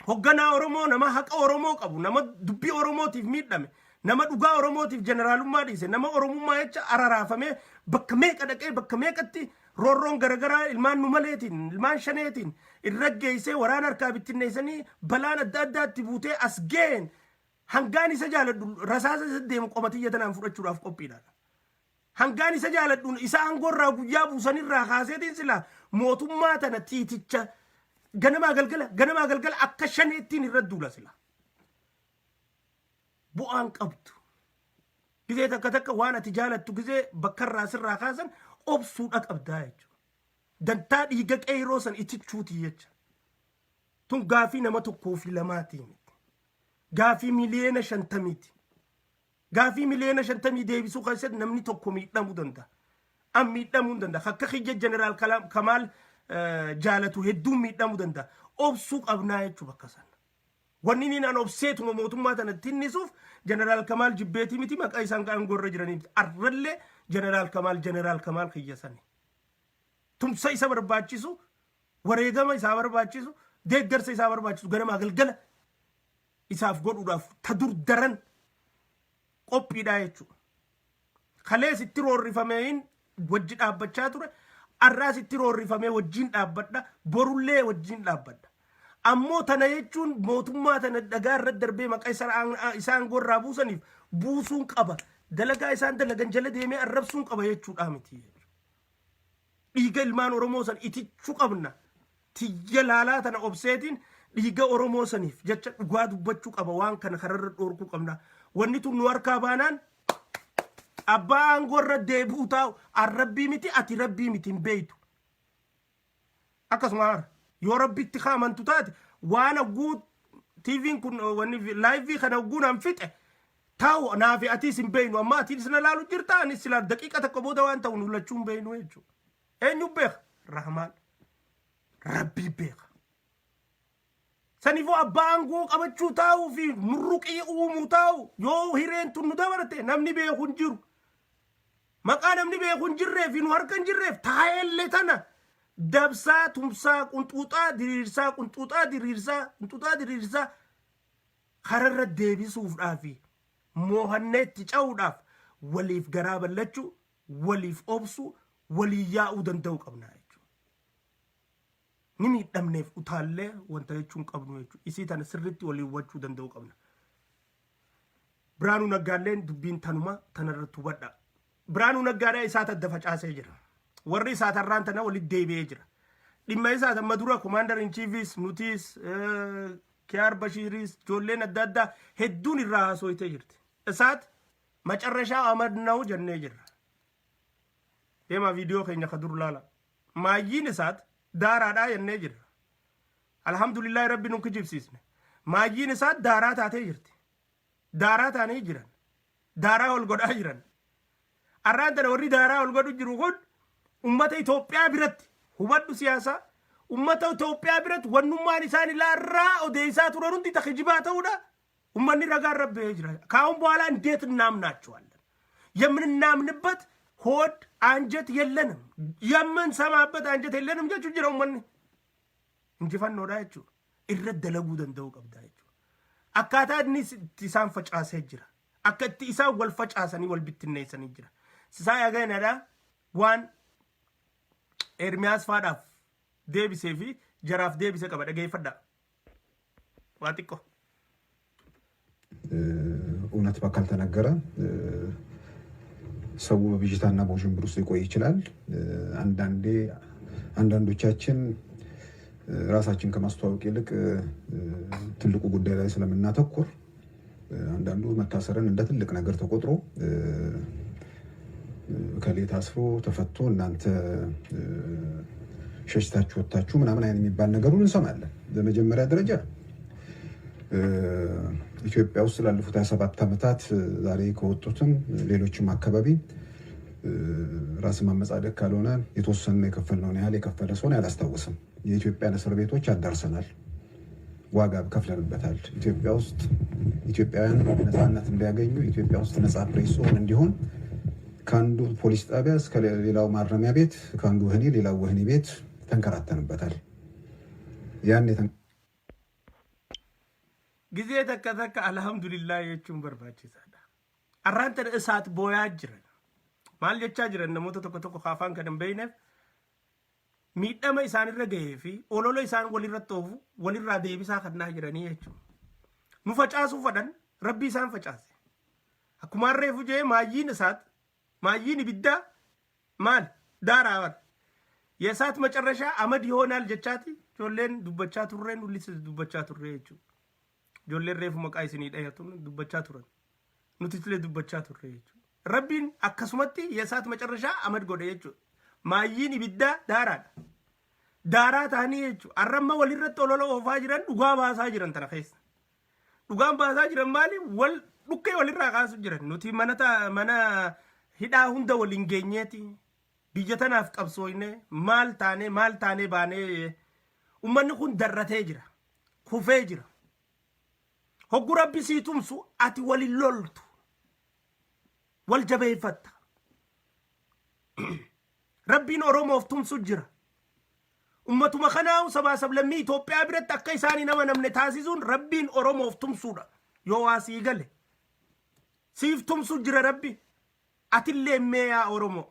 hogganaa Oromoo, nama haqa Oromoo qabu, nama dubbii Oromootiif miidhame, Nama dhugaa Oromootiif jeneraalummaa dhiise, nama Oromummaa jecha araraafamee bakka meeqa dhaqee, bakka meeqatti roorroon garagaraa ilmaan nu maleetiin, ilmaan shaneetiin irra geessee, waraana harkaa bittinneessanii, balaan adda addaatti buutee as ga'een, hangaan isa jaaladhu rasaasa isa deemu qomatiyya tanaan fudhachuudhaaf qophiidha. Hangaan isa jaaladhuun isa aangoo irraa guyyaa buusanirraa kaaseetiin silaa mootummaa tana tiiticha ganamaa galgala ganamaa galgala akka shaneettiin irra duula sila. Bu'aan qabdu. Gizee takka takka waan ati jaalattu gizee bakka irraa sirraa kaasan obsuudha qabdaa jechuudha. Dantaa dhiiga qeeroo san itichuutii jecha. Tun gaafii nama tokkoo fi lamaatii miti. Gaafii 50 miliyooniiti. Gaafii 50 miliyoonii deebisuu keessatti namni tokko miidhamuu danda'a. An miidhamuu hin danda'a. Akka kiyya jeneraal Kamaal jaalatu hedduun miidhamuu danda'a. Obsuu qabnaa jechuu bakka sana. Wanni inni an obseetuma mootummaa tana tinnisuuf jeneraal Kamaal jibbeetii miti, maqaa isaan aangoo irra jiranii miti. Arrallee jeneraal Kamaal, jeneraal Kamaal kiyya sani. Tumsa isa barbaachisu, wareegama isaa barbaachisu, deeggarsa isaa barbaachisu ganamaa galgala isaaf godhuudhaaf ta dur daran qophiidhaa jechuudha. Kalees itti roorrifamee wajji dhaabbachaa ture. Arraas itti roorrifamee wajjin dhaabbadha. Borullee wajjin dhaabbadha. Ammoo tana jechuun mootummaa tana dhagaa irra darbee maqaa isaan aangoo irraa buusaniif buusuun qaba. Dalagaa isaan dalagan jala deemee arrabsuun qaba jechuudha miti. Dhiiga ilmaan Oromoo san itichuu qabna. Tiyya laalaa tana obseetiin dhiiga Oromoo saniif jecha dhugaa dubbachuu qaba, waan kana kararra dhoorkuu qabna. Wanni tun nu harkaa baanaan abbaa aangoo irra deebi'u taa'u an rabbii miti, ati rabbii miti, hin beeytu. Akkasuma hara yoo rabbitti kaamantu taate, waan hogguu TV'n kun wanni live kana hogguu naan fixe taa'u naafi atiis hin beeynu. Amma atiis na laalu jirta, anis silaa daqiiqa tokko booda waan ta'u nu lachuu hin beeynu jechuudha. Eenyu beeka? Rahmaan. Rabbii beeka. Saniifuu abbaa aangoo qabachuu taa'uu fi murruqii uumuu taa'u yoo hireen tun nu dabarte namni beeku hin jiru. Maqaa namni beeku hin jirree fi nu harka hin jirreef taa'ellee tana dabsaa, tumsaa, qunxuuxaa diriirsaa, qunxuuxaa diriirsaa, qunxuuxaa diriirsaa kararra deebisuufdhaa fi moohanneetti ca'uudhaaf waliif garaa bal'achuu, waliif obsuu, walii yaa'uu danda'uu qabna jechuudha. Ni miidhamneef utaallee wanta jechuun qabnu jechuudha. Isii tana sirriitti walii hubachuu danda'uu qabna. Biraanuu Naggaalleen dubbiin tanuma tanarratti hubadha. Biraanuu Naggaadhaa isaat adda facaasee jira. Warri isaa tarraan tana walitti deebi'ee jira. Dhimma isaa amma dura commander in chiefis nutis, Kiyaar Bashiiris, ijoolleen adda addaa hedduun irraa haasooytee jirti. Isaat macarrashaa አመድ ነው jennee jirra. Deemaa viidiyoo keenya ka dur laala. Maayyiin isaat daaraadhaa jennee jirra. Alhamdulillahi, rabbi nu kijibsiisne. Maayyiin isaat daaraa taatee jirti. Daaraa taanii jiran. Daaraa ol godhaa jiran. Arraan tana warri daaraa ol godhu jiru kun ummata Itoophiyaa biratti, hubadhu, siyaasaa ummata Itoophiyaa biratti wannummaan isaan ilaarraa odeessaa turan hundi ta kijibaa ta'uudha. Ummanni ragaa irra bahee jira. ከአሁን በኋላ እንዴት እናምናቸዋለን? የምናምንበት ሆድ አንጀት የለንም። የምንሰማበት አንጀት የለንም jechuu jira ummanni. Injifannoodha jechuudha. Irra dalaguu danda'uu qabda jechuudha. Akkaataa inni itti isaan facaasee jira. Akka itti isaan wal facaasanii wal bittinneessanii jira. Sisaa Ageenadha waan Ermiyaas faadhaaf deebisee fi jaraaf deebise qaba, dhageeffadhaa. Waa xiqqoo. እውነት ካልተነገረ ሰው በብዥታና በውዥንብር ውስጥ ሊቆይ ይችላል። አንዳንዴ አንዳንዶቻችን ራሳችን ከማስተዋወቅ ይልቅ ትልቁ ጉዳይ ላይ ስለምናተኩር አንዳንዱ መታሰርን እንደ ትልቅ ነገር ተቆጥሮ ከሌ ታስሮ ተፈቶ እናንተ ሸሽታችሁ ወጥታችሁ ምናምን አይነት የሚባል ነገሩን እንሰማለን። በመጀመሪያ ደረጃ ኢትዮጵያ ውስጥ ላለፉት 27 ዓመታት ዛሬ ከወጡትም ሌሎችም አካባቢ ራስን ማመጻደቅ ካልሆነ የተወሰነ የከፈልነውን ያህል የከፈለ ሰውን አላስታውስም። የኢትዮጵያን እስር ቤቶች አዳርሰናል፣ ዋጋ ከፍለንበታል። ኢትዮጵያ ውስጥ ኢትዮጵያውያን ነፃነት እንዲያገኙ፣ ኢትዮጵያ ውስጥ ነፃ ፕሬስ እንዲሆን ከአንዱ ፖሊስ ጣቢያ እስከ ሌላው ማረሚያ ቤት፣ ከአንዱ ወህኒ ሌላው ወህኒ ቤት ተንከራተንበታል። ያን Gizee takka takka alhamdulillah jechuun barbaachisaadha. Arraan tana isaat booyaa jiran. Maal jechaa jiran? Namoota tokko tokko kaafaan kan hin beekneef, miidhama isaanirra gahee fi olola isaan walirratti oofu walirraa deebisaa kannaa jiranii jechuudha. Nu facaasuu fadhan, Rabbi isaan facaase. Akkuma reefu jee, maayyiin isaat, maayyiin ibiddaa maal daaraa bar. የእሳት መጨረሻ አመድ ይሆናል jechaati ijoolleen dubbachaa turreen, nullis dubbachaa turre jechuudha. Ijoolleen reefu maqaa isinii dhayatun dubbachaa turan. Nuti illee dubbachaa turre jechuudha. Rabbiin akkasumatti የእሳት መጨረሻ አመድ godhe jechuudha. Maayyiin ibiddaa daaraadha. Daaraa ta'anii jechuudha. Arramma walirratti olola oofaa jiran dhugaa baasaa jiran tana keessa. Dhugaan baasaa jiran maali? Wal dhukkee walirraa kaasu jiran. Nuti mana hidhaa hunda waliin geenyeeti. Biyya tanaaf qabsooyne, maal taane, maal taane baanee, ummanni kun darratee jira. Kufee jira. Hoggu Rabbi sii tumsu ati walin loltu. Wal jabeeffatta. Rabbiin Oromoof tumsu jira. Ummatuma kanaa sabaa sablammii Itoophiyaa biratti akka isaan hin amanamne taasisuun Rabbiin Oromoof tumsuudha. Yoo waa sii gale. Siif tumsu jira Rabbi. Atillee mee yaa Oromoo.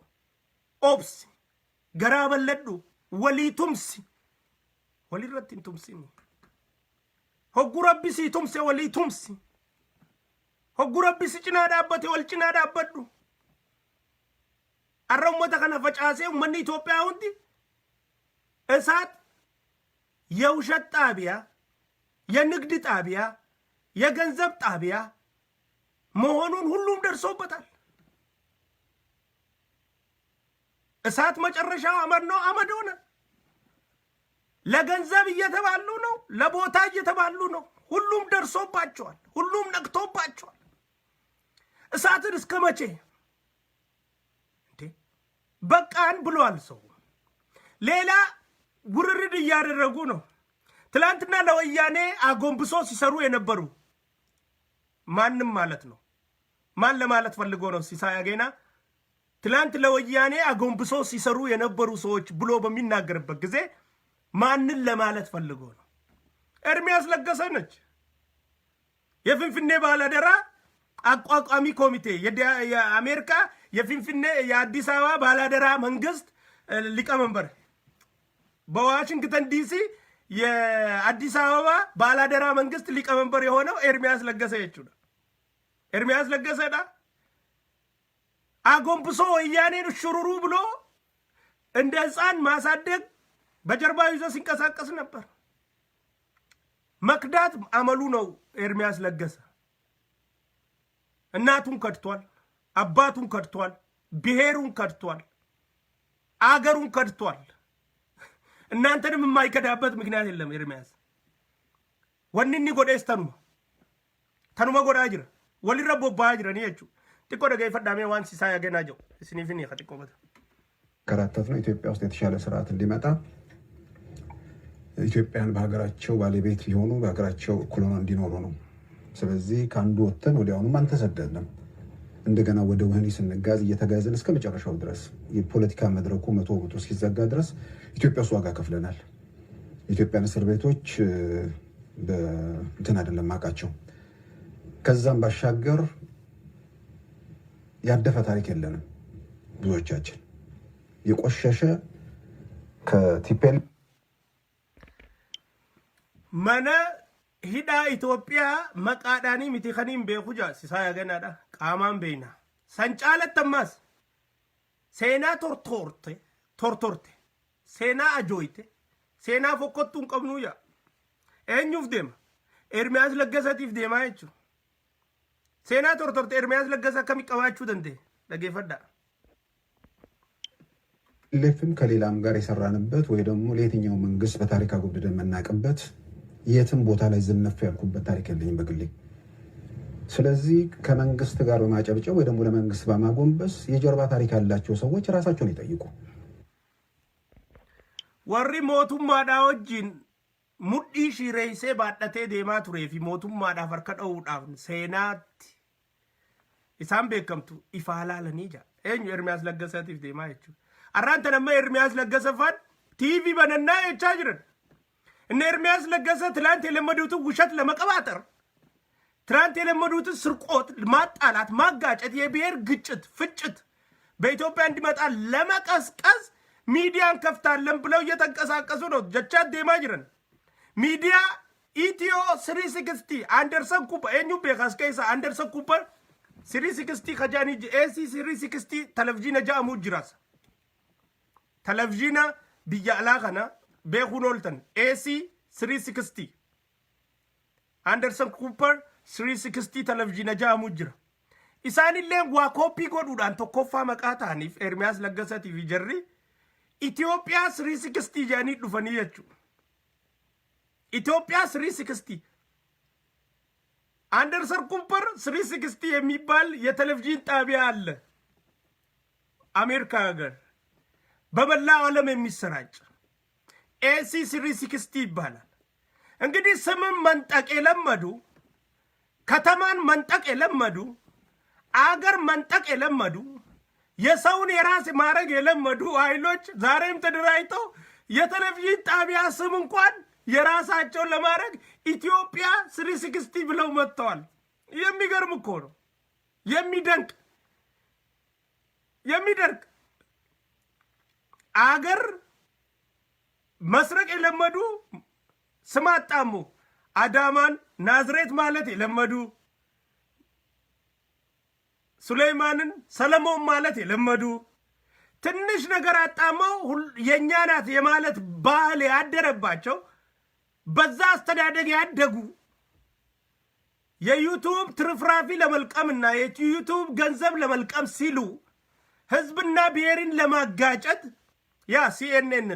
Obsi. Garaa bal'adhu. Walii tumsi. Walirratti hin tumsini. Hoggu Rabbi sii tumse walii tumsi. Hoggu Rabbi si cinaa dhaabbate wal cinaa dhaabbadhu. Har'a ummata kana facaasee ummanni Itoophiyaa hundi እሳት የውሸት ጣቢያ፣ የንግድ ጣቢያ፣ የገንዘብ ጣቢያ መሆኑን ሁሉም ደርሶበታል። እሳት መጨረሻው አመድ ነው፣ አመድ ሆነ። ለገንዘብ እየተባሉ ነው፣ ለቦታ እየተባሉ ነው። ሁሉም ደርሶባቸዋል። ሁሉም ነቅቶባቸዋል። እሳትን እስከ መቼ እንዴ? በቃን ብሏል ሰው። ሌላ ውርርድ እያደረጉ ነው። ትላንትና ለወያኔ አጎንብሶ ሲሰሩ የነበሩ ማንም ማለት ነው። ማን ለማለት ፈልጎ ነው ሲሳይ አጌና? ትላንት ለወያኔ አጎንብሶ ሲሰሩ የነበሩ ሰዎች ብሎ በሚናገርበት ጊዜ ማንን ለማለት ፈልጎ ነው? ኤርሚያስ ለገሰ ነች። የፊንፊኔ ባላደራ አቋቋሚ ኮሚቴ፣ የአሜሪካ የፊንፊኔ የአዲስ አበባ ባላደራ መንግስት ሊቀመንበር፣ በዋሽንግተን ዲሲ የአዲስ አበባ ባላደራ መንግስት ሊቀመንበር የሆነው ኤርሚያስ ለገሰ jechuudha. ኤርሚያስ ለገሰ dha. አጎንብሶ ወያኔን ሹሩሩ ብሎ እንደ ሕፃን ማሳደግ በጀርባ ይዞ ሲንቀሳቀስ ነበር። መክዳት አመሉ ነው። ኤርሚያስ ለገሰ እናቱን ከድቷል፣ አባቱን ከድቷል፣ ብሔሩን ከድቷል፣ አገሩን ከድቷል። እናንተንም የማይከዳበት ምክንያት የለም። ኤርሚያስ wanni inni godhees tanuma godhaa jira, walirra bobba'aa jiranii jechuudha. Xiqqoo dhageeffadhaa waan Sisaay Agenaa jedhu isiniif hin hiika xiqqoo bata. ከራተት ነው ኢትዮጵያ ውስጥ የተሻለ ስርዓት እንዲመጣ፣ ኢትዮጵያን በሀገራቸው ባለቤት ሊሆኑ፣ በሀገራቸው እኩል ሆነው እንዲኖሩ ነው። ስለዚህ ከአንዱ ወጥተን ወዲያውኑም አልተሰደድንም። እንደገና ወደ ወህኒ ስንጋዝ እየተጋዝን እስከ መጨረሻው ድረስ የፖለቲካ መድረኩ 100% እስኪዘጋ ድረስ ኢትዮጵያ ውስጥ ዋጋ ከፍለናል። የኢትዮጵያን እስር ቤቶች እንትን አይደለም አውቃቸው። ከዛም ባሻገር ያደፈ ታሪክ የለንም። ብዙዎቻችን የቆሸሸ ከ TPL Mana hidhaa Itoophiyaa maqaadhaanii miti kaniin beeku jaa Sisaay Aganaadha. Qaamaan beeyna. San caalatti ammaas seenaa tortorte tortorte, seenaa ajooyte, seenaa fokkottuu hin qabnuu jaa. Eenyuuf deema? Ermiyaas Laggasatiif deemaa jechuudha. Seenaa tortorte Ermiyaas Laggasa akkami qabaachuu danda'e? Dhageeffadhaa. ሌፍም ከሌላም ጋር የሰራንበት ወይ ደግሞ ለየትኛው መንግስት በታሪክ አጎብድደን የምናውቅበት የትም ቦታ ላይ ዝንፍ ያልኩበት ታሪክ የለኝም በግሌ። ስለዚህ ከመንግስት ጋር በማጨብጨብ ወይ ደግሞ ለመንግስት በማጎንበስ የጀርባ ታሪክ ያላቸው ሰዎች ራሳቸውን ይጠይቁ። Warri mootummaadhaa wajjin mudhii shiireessee baadhatee deemaa turee fi mootummaadhaaf harka dha'uudhaaf seenaatti isaan beekamtu ifaa laalanii jira. Eenyu? Ermiyaas Laggasaatiif deemaa jechuudha. Arraan tan amma Ermiyaas Laggasa faan TV banannaa jechaa jiran. እነ ኤርሚያስ ለገሰ ትላንት የለመዱትን ውሸት ለመቀባጠር ትናንት የለመዱትን ስርቆት፣ ማጣላት፣ ማጋጨት፣ የብሔር ግጭት፣ ፍጭት በኢትዮጵያ እንዲመጣ ለመቀስቀስ ሚዲያ እንከፍታለን ብለው እየተንቀሳቀሱ ነው። Jechaa deemaa jiran ሚዲያ ኢትዮ 360 አንደርሰን ኩፐር eenyu beekas keessa አንደርሰን ኩፐር 360 ከጃኒ AC 360 televizyiina ja'amu jiras. Televizyiina biyya alaa kana beekuun ooltan. AC 360, Anderson Cooper 360 televizyiina ja'amu jira. Isaanillee waa kooppii godhuudhaan tokkoffaa maqaa ta'aniif Ermiyaas Laggasatii fi jarri Itoophiyaa 360 jedhanii dhufanii jechuudha. ኢትዮጵያ 360፣ አንደርሰን ኩፐር 360 የሚባል የቴሌቪዥን ጣቢያ አለ አሜሪካ ሀገር በመላው ዓለም የሚሰራጭ AC 360 ይባላል። እንግዲህ ስምን መንጠቅ የለመዱ፣ ከተማን መንጠቅ የለመዱ፣ አገር መንጠቅ የለመዱ፣ የሰውን የራስ ማድረግ የለመዱ ኃይሎች ዛሬም ተደራጅተው የቴሌቪዥን ጣቢያ ስም እንኳን የራሳቸውን ለማድረግ ኢትዮጵያ 360 ብለው መጥተዋል። የሚገርም እኮ ነው። የሚደንቅ የሚደንቅ። አገር መስረቅ የለመዱ፣ ስም አጣሙ አዳማን ናዝሬት ማለት የለመዱ፣ ሱሌይማንን ሰለሞን ማለት የለመዱ፣ ትንሽ ነገር አጣመው የእኛ ናት የማለት ባህል ያደረባቸው፣ በዛ አስተዳደግ ያደጉ፣ የ YouTube ትርፍራፊ ለመልቀምና የ YouTube ገንዘብ ለመልቀም ሲሉ ህዝብና ብሔርን ለማጋጨት ያ CNN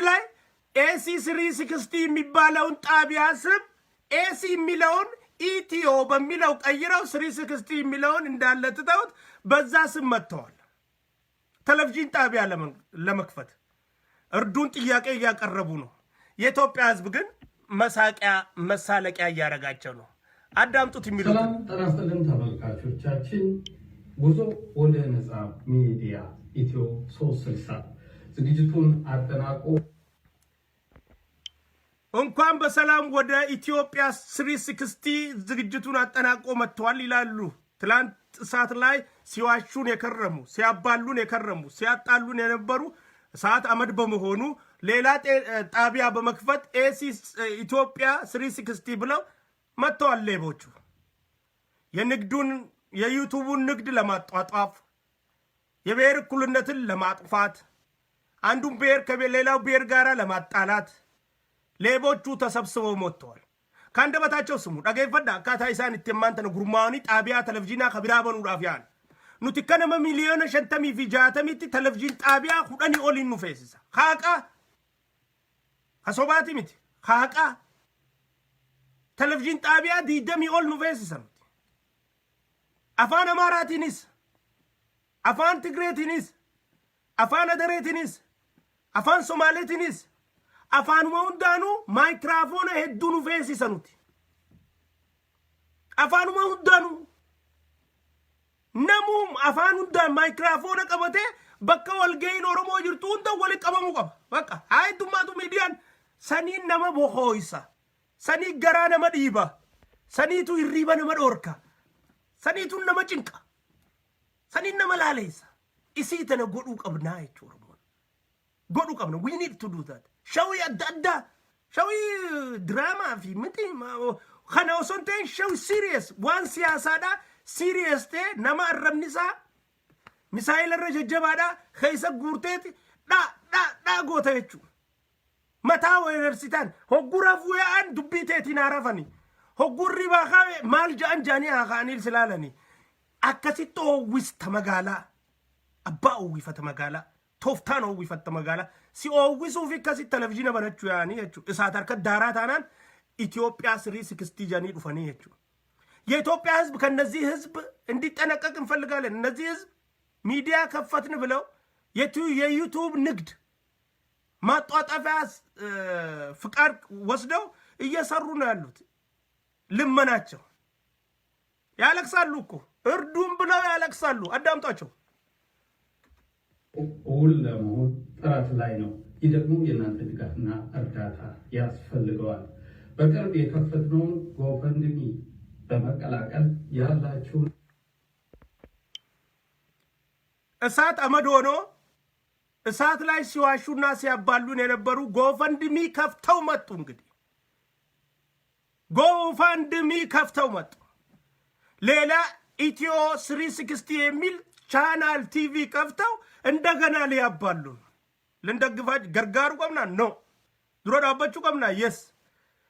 ላይ AC 360 የሚባለውን ጣቢያ ስም AC የሚለውን ኢትዮ በሚለው ቀይረው 360 የሚለውን እንዳለ ትተውት በዛ ስም መጥተዋል። ቴሌቪዥን ጣቢያ ለመክፈት እርዱን ጥያቄ እያቀረቡ ነው። የኢትዮጵያ ህዝብ ግን መሳቂያ መሳለቂያ እያደረጋቸው ነው። አዳምጡት የሚሉት። ሰላም ጤና ይስጥልን ተመልካቾቻችን፣ ጉዞ ወደ ነፃ ሚዲያ ኢትዮ 360 ዝግጅቱን አጠናቆ እንኳን በሰላም ወደ ኢትዮጵያ 360 ዝግጅቱን አጠናቆ መጥተዋል ይላሉ። ትላንት እሳት ላይ ሲዋሹን የከረሙ፣ ሲያባሉን የከረሙ፣ ሲያጣሉን የነበሩ እሳት አመድ በመሆኑ ሌላ ጣቢያ በመክፈት AC ኢትዮጵያ 360 ብለው መጥተዋል። ሌቦቹ የንግዱን የ YouTube ኡን ንግድ ለማጧጧፍ፣ የብሔር እኩልነትን ለማጥፋት፣ አንዱን ብሔር ከሌላው ብሔር ጋር ለማጣላት ሌቦቹ ተሰብስበው መጥተዋል። ከአንደበታቸው ስሙ። Dhageeffadha akkaataa isaan itti ammaan tana gurmaa'anii xaabiyaa televizyiinaa ka biraa banuudhaaf yaa'an. Nuti akka nama 50 miiliyoona fi 60tti televizyiin xaabiyaa 10 oliin nu feesisa. Haaqaa ka sobaati miti. Haaqaa televizyiin xaabiyaa 20 ol nu feesisa nuti. Afaan Amaaraatiinis, afaan Tigreetiinis, afaan Adareetiinis, afaan Somaaleetiinis, afaanuma hundaanuu maayikiraafoona hedduu nu feesisa nuti. Afaanuma hundaanuu namuu afaan hundaan maayikiraafoona qabatee bakka walga'iin Oromoo jirtu hunda walitti qabamuu qaba. Bakka haa heddummaatu miidiyaan saniin nama bohooysa. Sanii garaa nama dhiiba. Saniitu hirriiba nama dhoorka. Saniitu nama cinqa. Saniin nama laaleessa. Isii tana godhuu qabnaa jechuudha Oromoon. Godhuu qabna. We need to do that. Show adda addaa. Show diraamaa fi miti kana osoo hin ta'in show serious waan siyaasaadhaa serious ta'e, nama arrabni isaa misaayila irra jajjabaadhaa keessa guurteeti dha dha dha goota jechuudha. Mataa weerarsitaan hogguu rafuu yaa'an dubbii teetiin haa rafani. Hogguu ribaa kaa'e maal ja'an ja'anii haa ka'anii silaalanii. Akkasitti oowwista magaalaa. Abbaa oowwifata magaalaa. Tooftaan oowwifatta magaalaa. Si oowwisuuf akkasitti televizyiina banachuu yaa'anii jechuudha. Isaat harka daaraa taanaan ኢትዮጵያ 360 jedhanii dhufanii jechuudha. የኢትዮጵያ ሕዝብ ከነዚህ ሕዝብ እንዲጠነቀቅ እንፈልጋለን። እነዚህ ሕዝብ ሚዲያ ከፈትን ብለው የ YouTube ንግድ ማጧጠፊያ ፍቃድ ወስደው እየሰሩ ነው ያሉት። ልመናቸው ያለቅሳሉ እኮ፣ እርዱም ብለው ያለቅሳሉ። አዳምጧቸው። እውን ለመሆን ጥረት ላይ ነው። ይህ ደግሞ የእናንተ ድጋፍና እርዳታ ያስፈልገዋል። በቅርብ የከፈትነውን GoFundMe በመቀላቀል ያላችሁን እሳት አመድ ሆኖ እሳት ላይ ሲዋሹና ሲያባሉን የነበሩ GoFundMe ከፍተው መጡ። እንግዲህ GoFundMe ከፍተው መጡ። ሌላ ኢትዮ 360 የሚል channel TV ከፍተው እንደገና ሊያባሉን። ልንደግፋች gargaaruu qabna no dura dhaabbachuu qabna yes።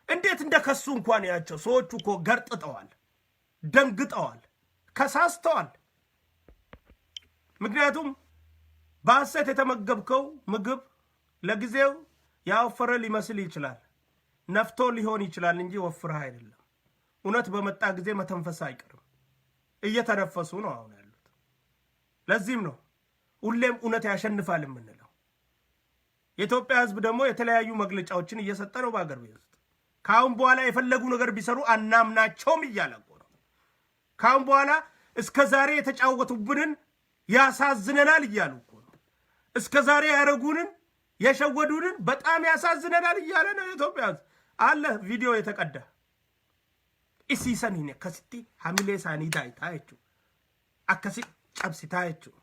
እንዴት እንደከሱ እንኳን ያቸው ሰዎቹ እኮ ገርጥጠዋል፣ ደንግጠዋል፣ ከሳስተዋል። ምክንያቱም በሐሰት የተመገብከው ምግብ ለጊዜው ያወፈረ ሊመስል ይችላል፣ ነፍቶ ሊሆን ይችላል እንጂ ወፍረህ አይደለም። እውነት በመጣ ጊዜ መተንፈስ አይቀርም። እየተነፈሱ ነው አሁን ያሉት። ለዚህም ነው ሁሌም እውነት ያሸንፋል የምንለው። የኢትዮጵያ ሕዝብ ደግሞ የተለያዩ መግለጫዎችን እየሰጠ ነው በአገር ቤት ውስጥ። ከአሁን በኋላ የፈለጉ ነገር ቢሰሩ አናምናቸውም እያለ እኮ ነው። ከአሁን በኋላ እስከ ዛሬ የተጫወቱብንን ያሳዝነናል እያሉ እኮ ነው። እስከ ዛሬ ያደረጉንን የሸወዱንን በጣም ያሳዝነናል እያለ ነው የኢትዮጵያ ሕዝብ። አለ ቪዲዮ የተቀዳ isiisaniin akkasitti hamilee isaanii daayitaa jechuudha. Akkasi cabsitaa jechuudha.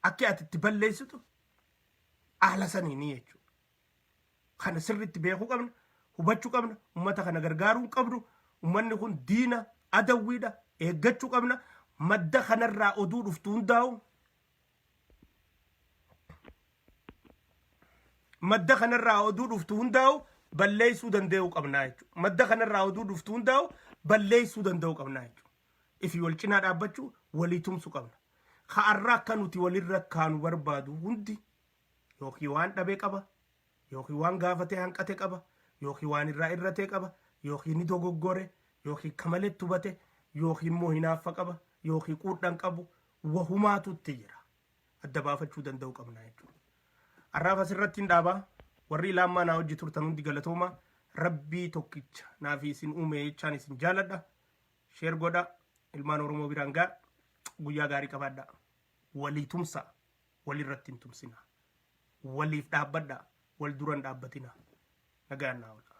Akki ati itti balleessitu haala saniini jechuudha. Kana sirriitti beekuu qabna, hubachuu qabna, uummata kana gargaaruu qabnu, uummanni kun diina adawwiidha, eeggachuu qabna. Madda kanarraa oduu dhuftu hundaa'u madda kanarraa oduu dhuftu hundaa'u balleessuu danda'uu qabnaa jechuudha. Madda kanarraa oduu dhuftu hundaa'u balleessuu danda'uu qabnaa jechuudha. Ifi wal cinaa dhaabbachuu, walii tumsuu qabna. Ka'arraa akka nuti walirra kaanu barbaadu hundi yookiin waan dhabee qaba, yookiin waan gaafatee hanqate qaba, yookiin waan irraa irratee qaba, yookiin ni dogoggore, yookiin kamaletti hubate, yookiin immoo hinaaffa qaba, yookiin quudhan qabu, wahumaatu itti jira. Adda baafachuu danda'uu qabna jechuudha. Har'aaf asirratti hin dhaabaa. Warri ilaammaa naa hojii turtan hundi galatooma. Rabbii tokkicha naafi isin uume jechaan isin jaaladha. Share godha. Ilmaan Oromoo biraan gaa. Guyyaa gaarii qabaadha. Walii tumsa. Walirratti hin tumsina. Waliif dhaabbadha. Wal duran dhaabbatina. Nagaan naa oolaa.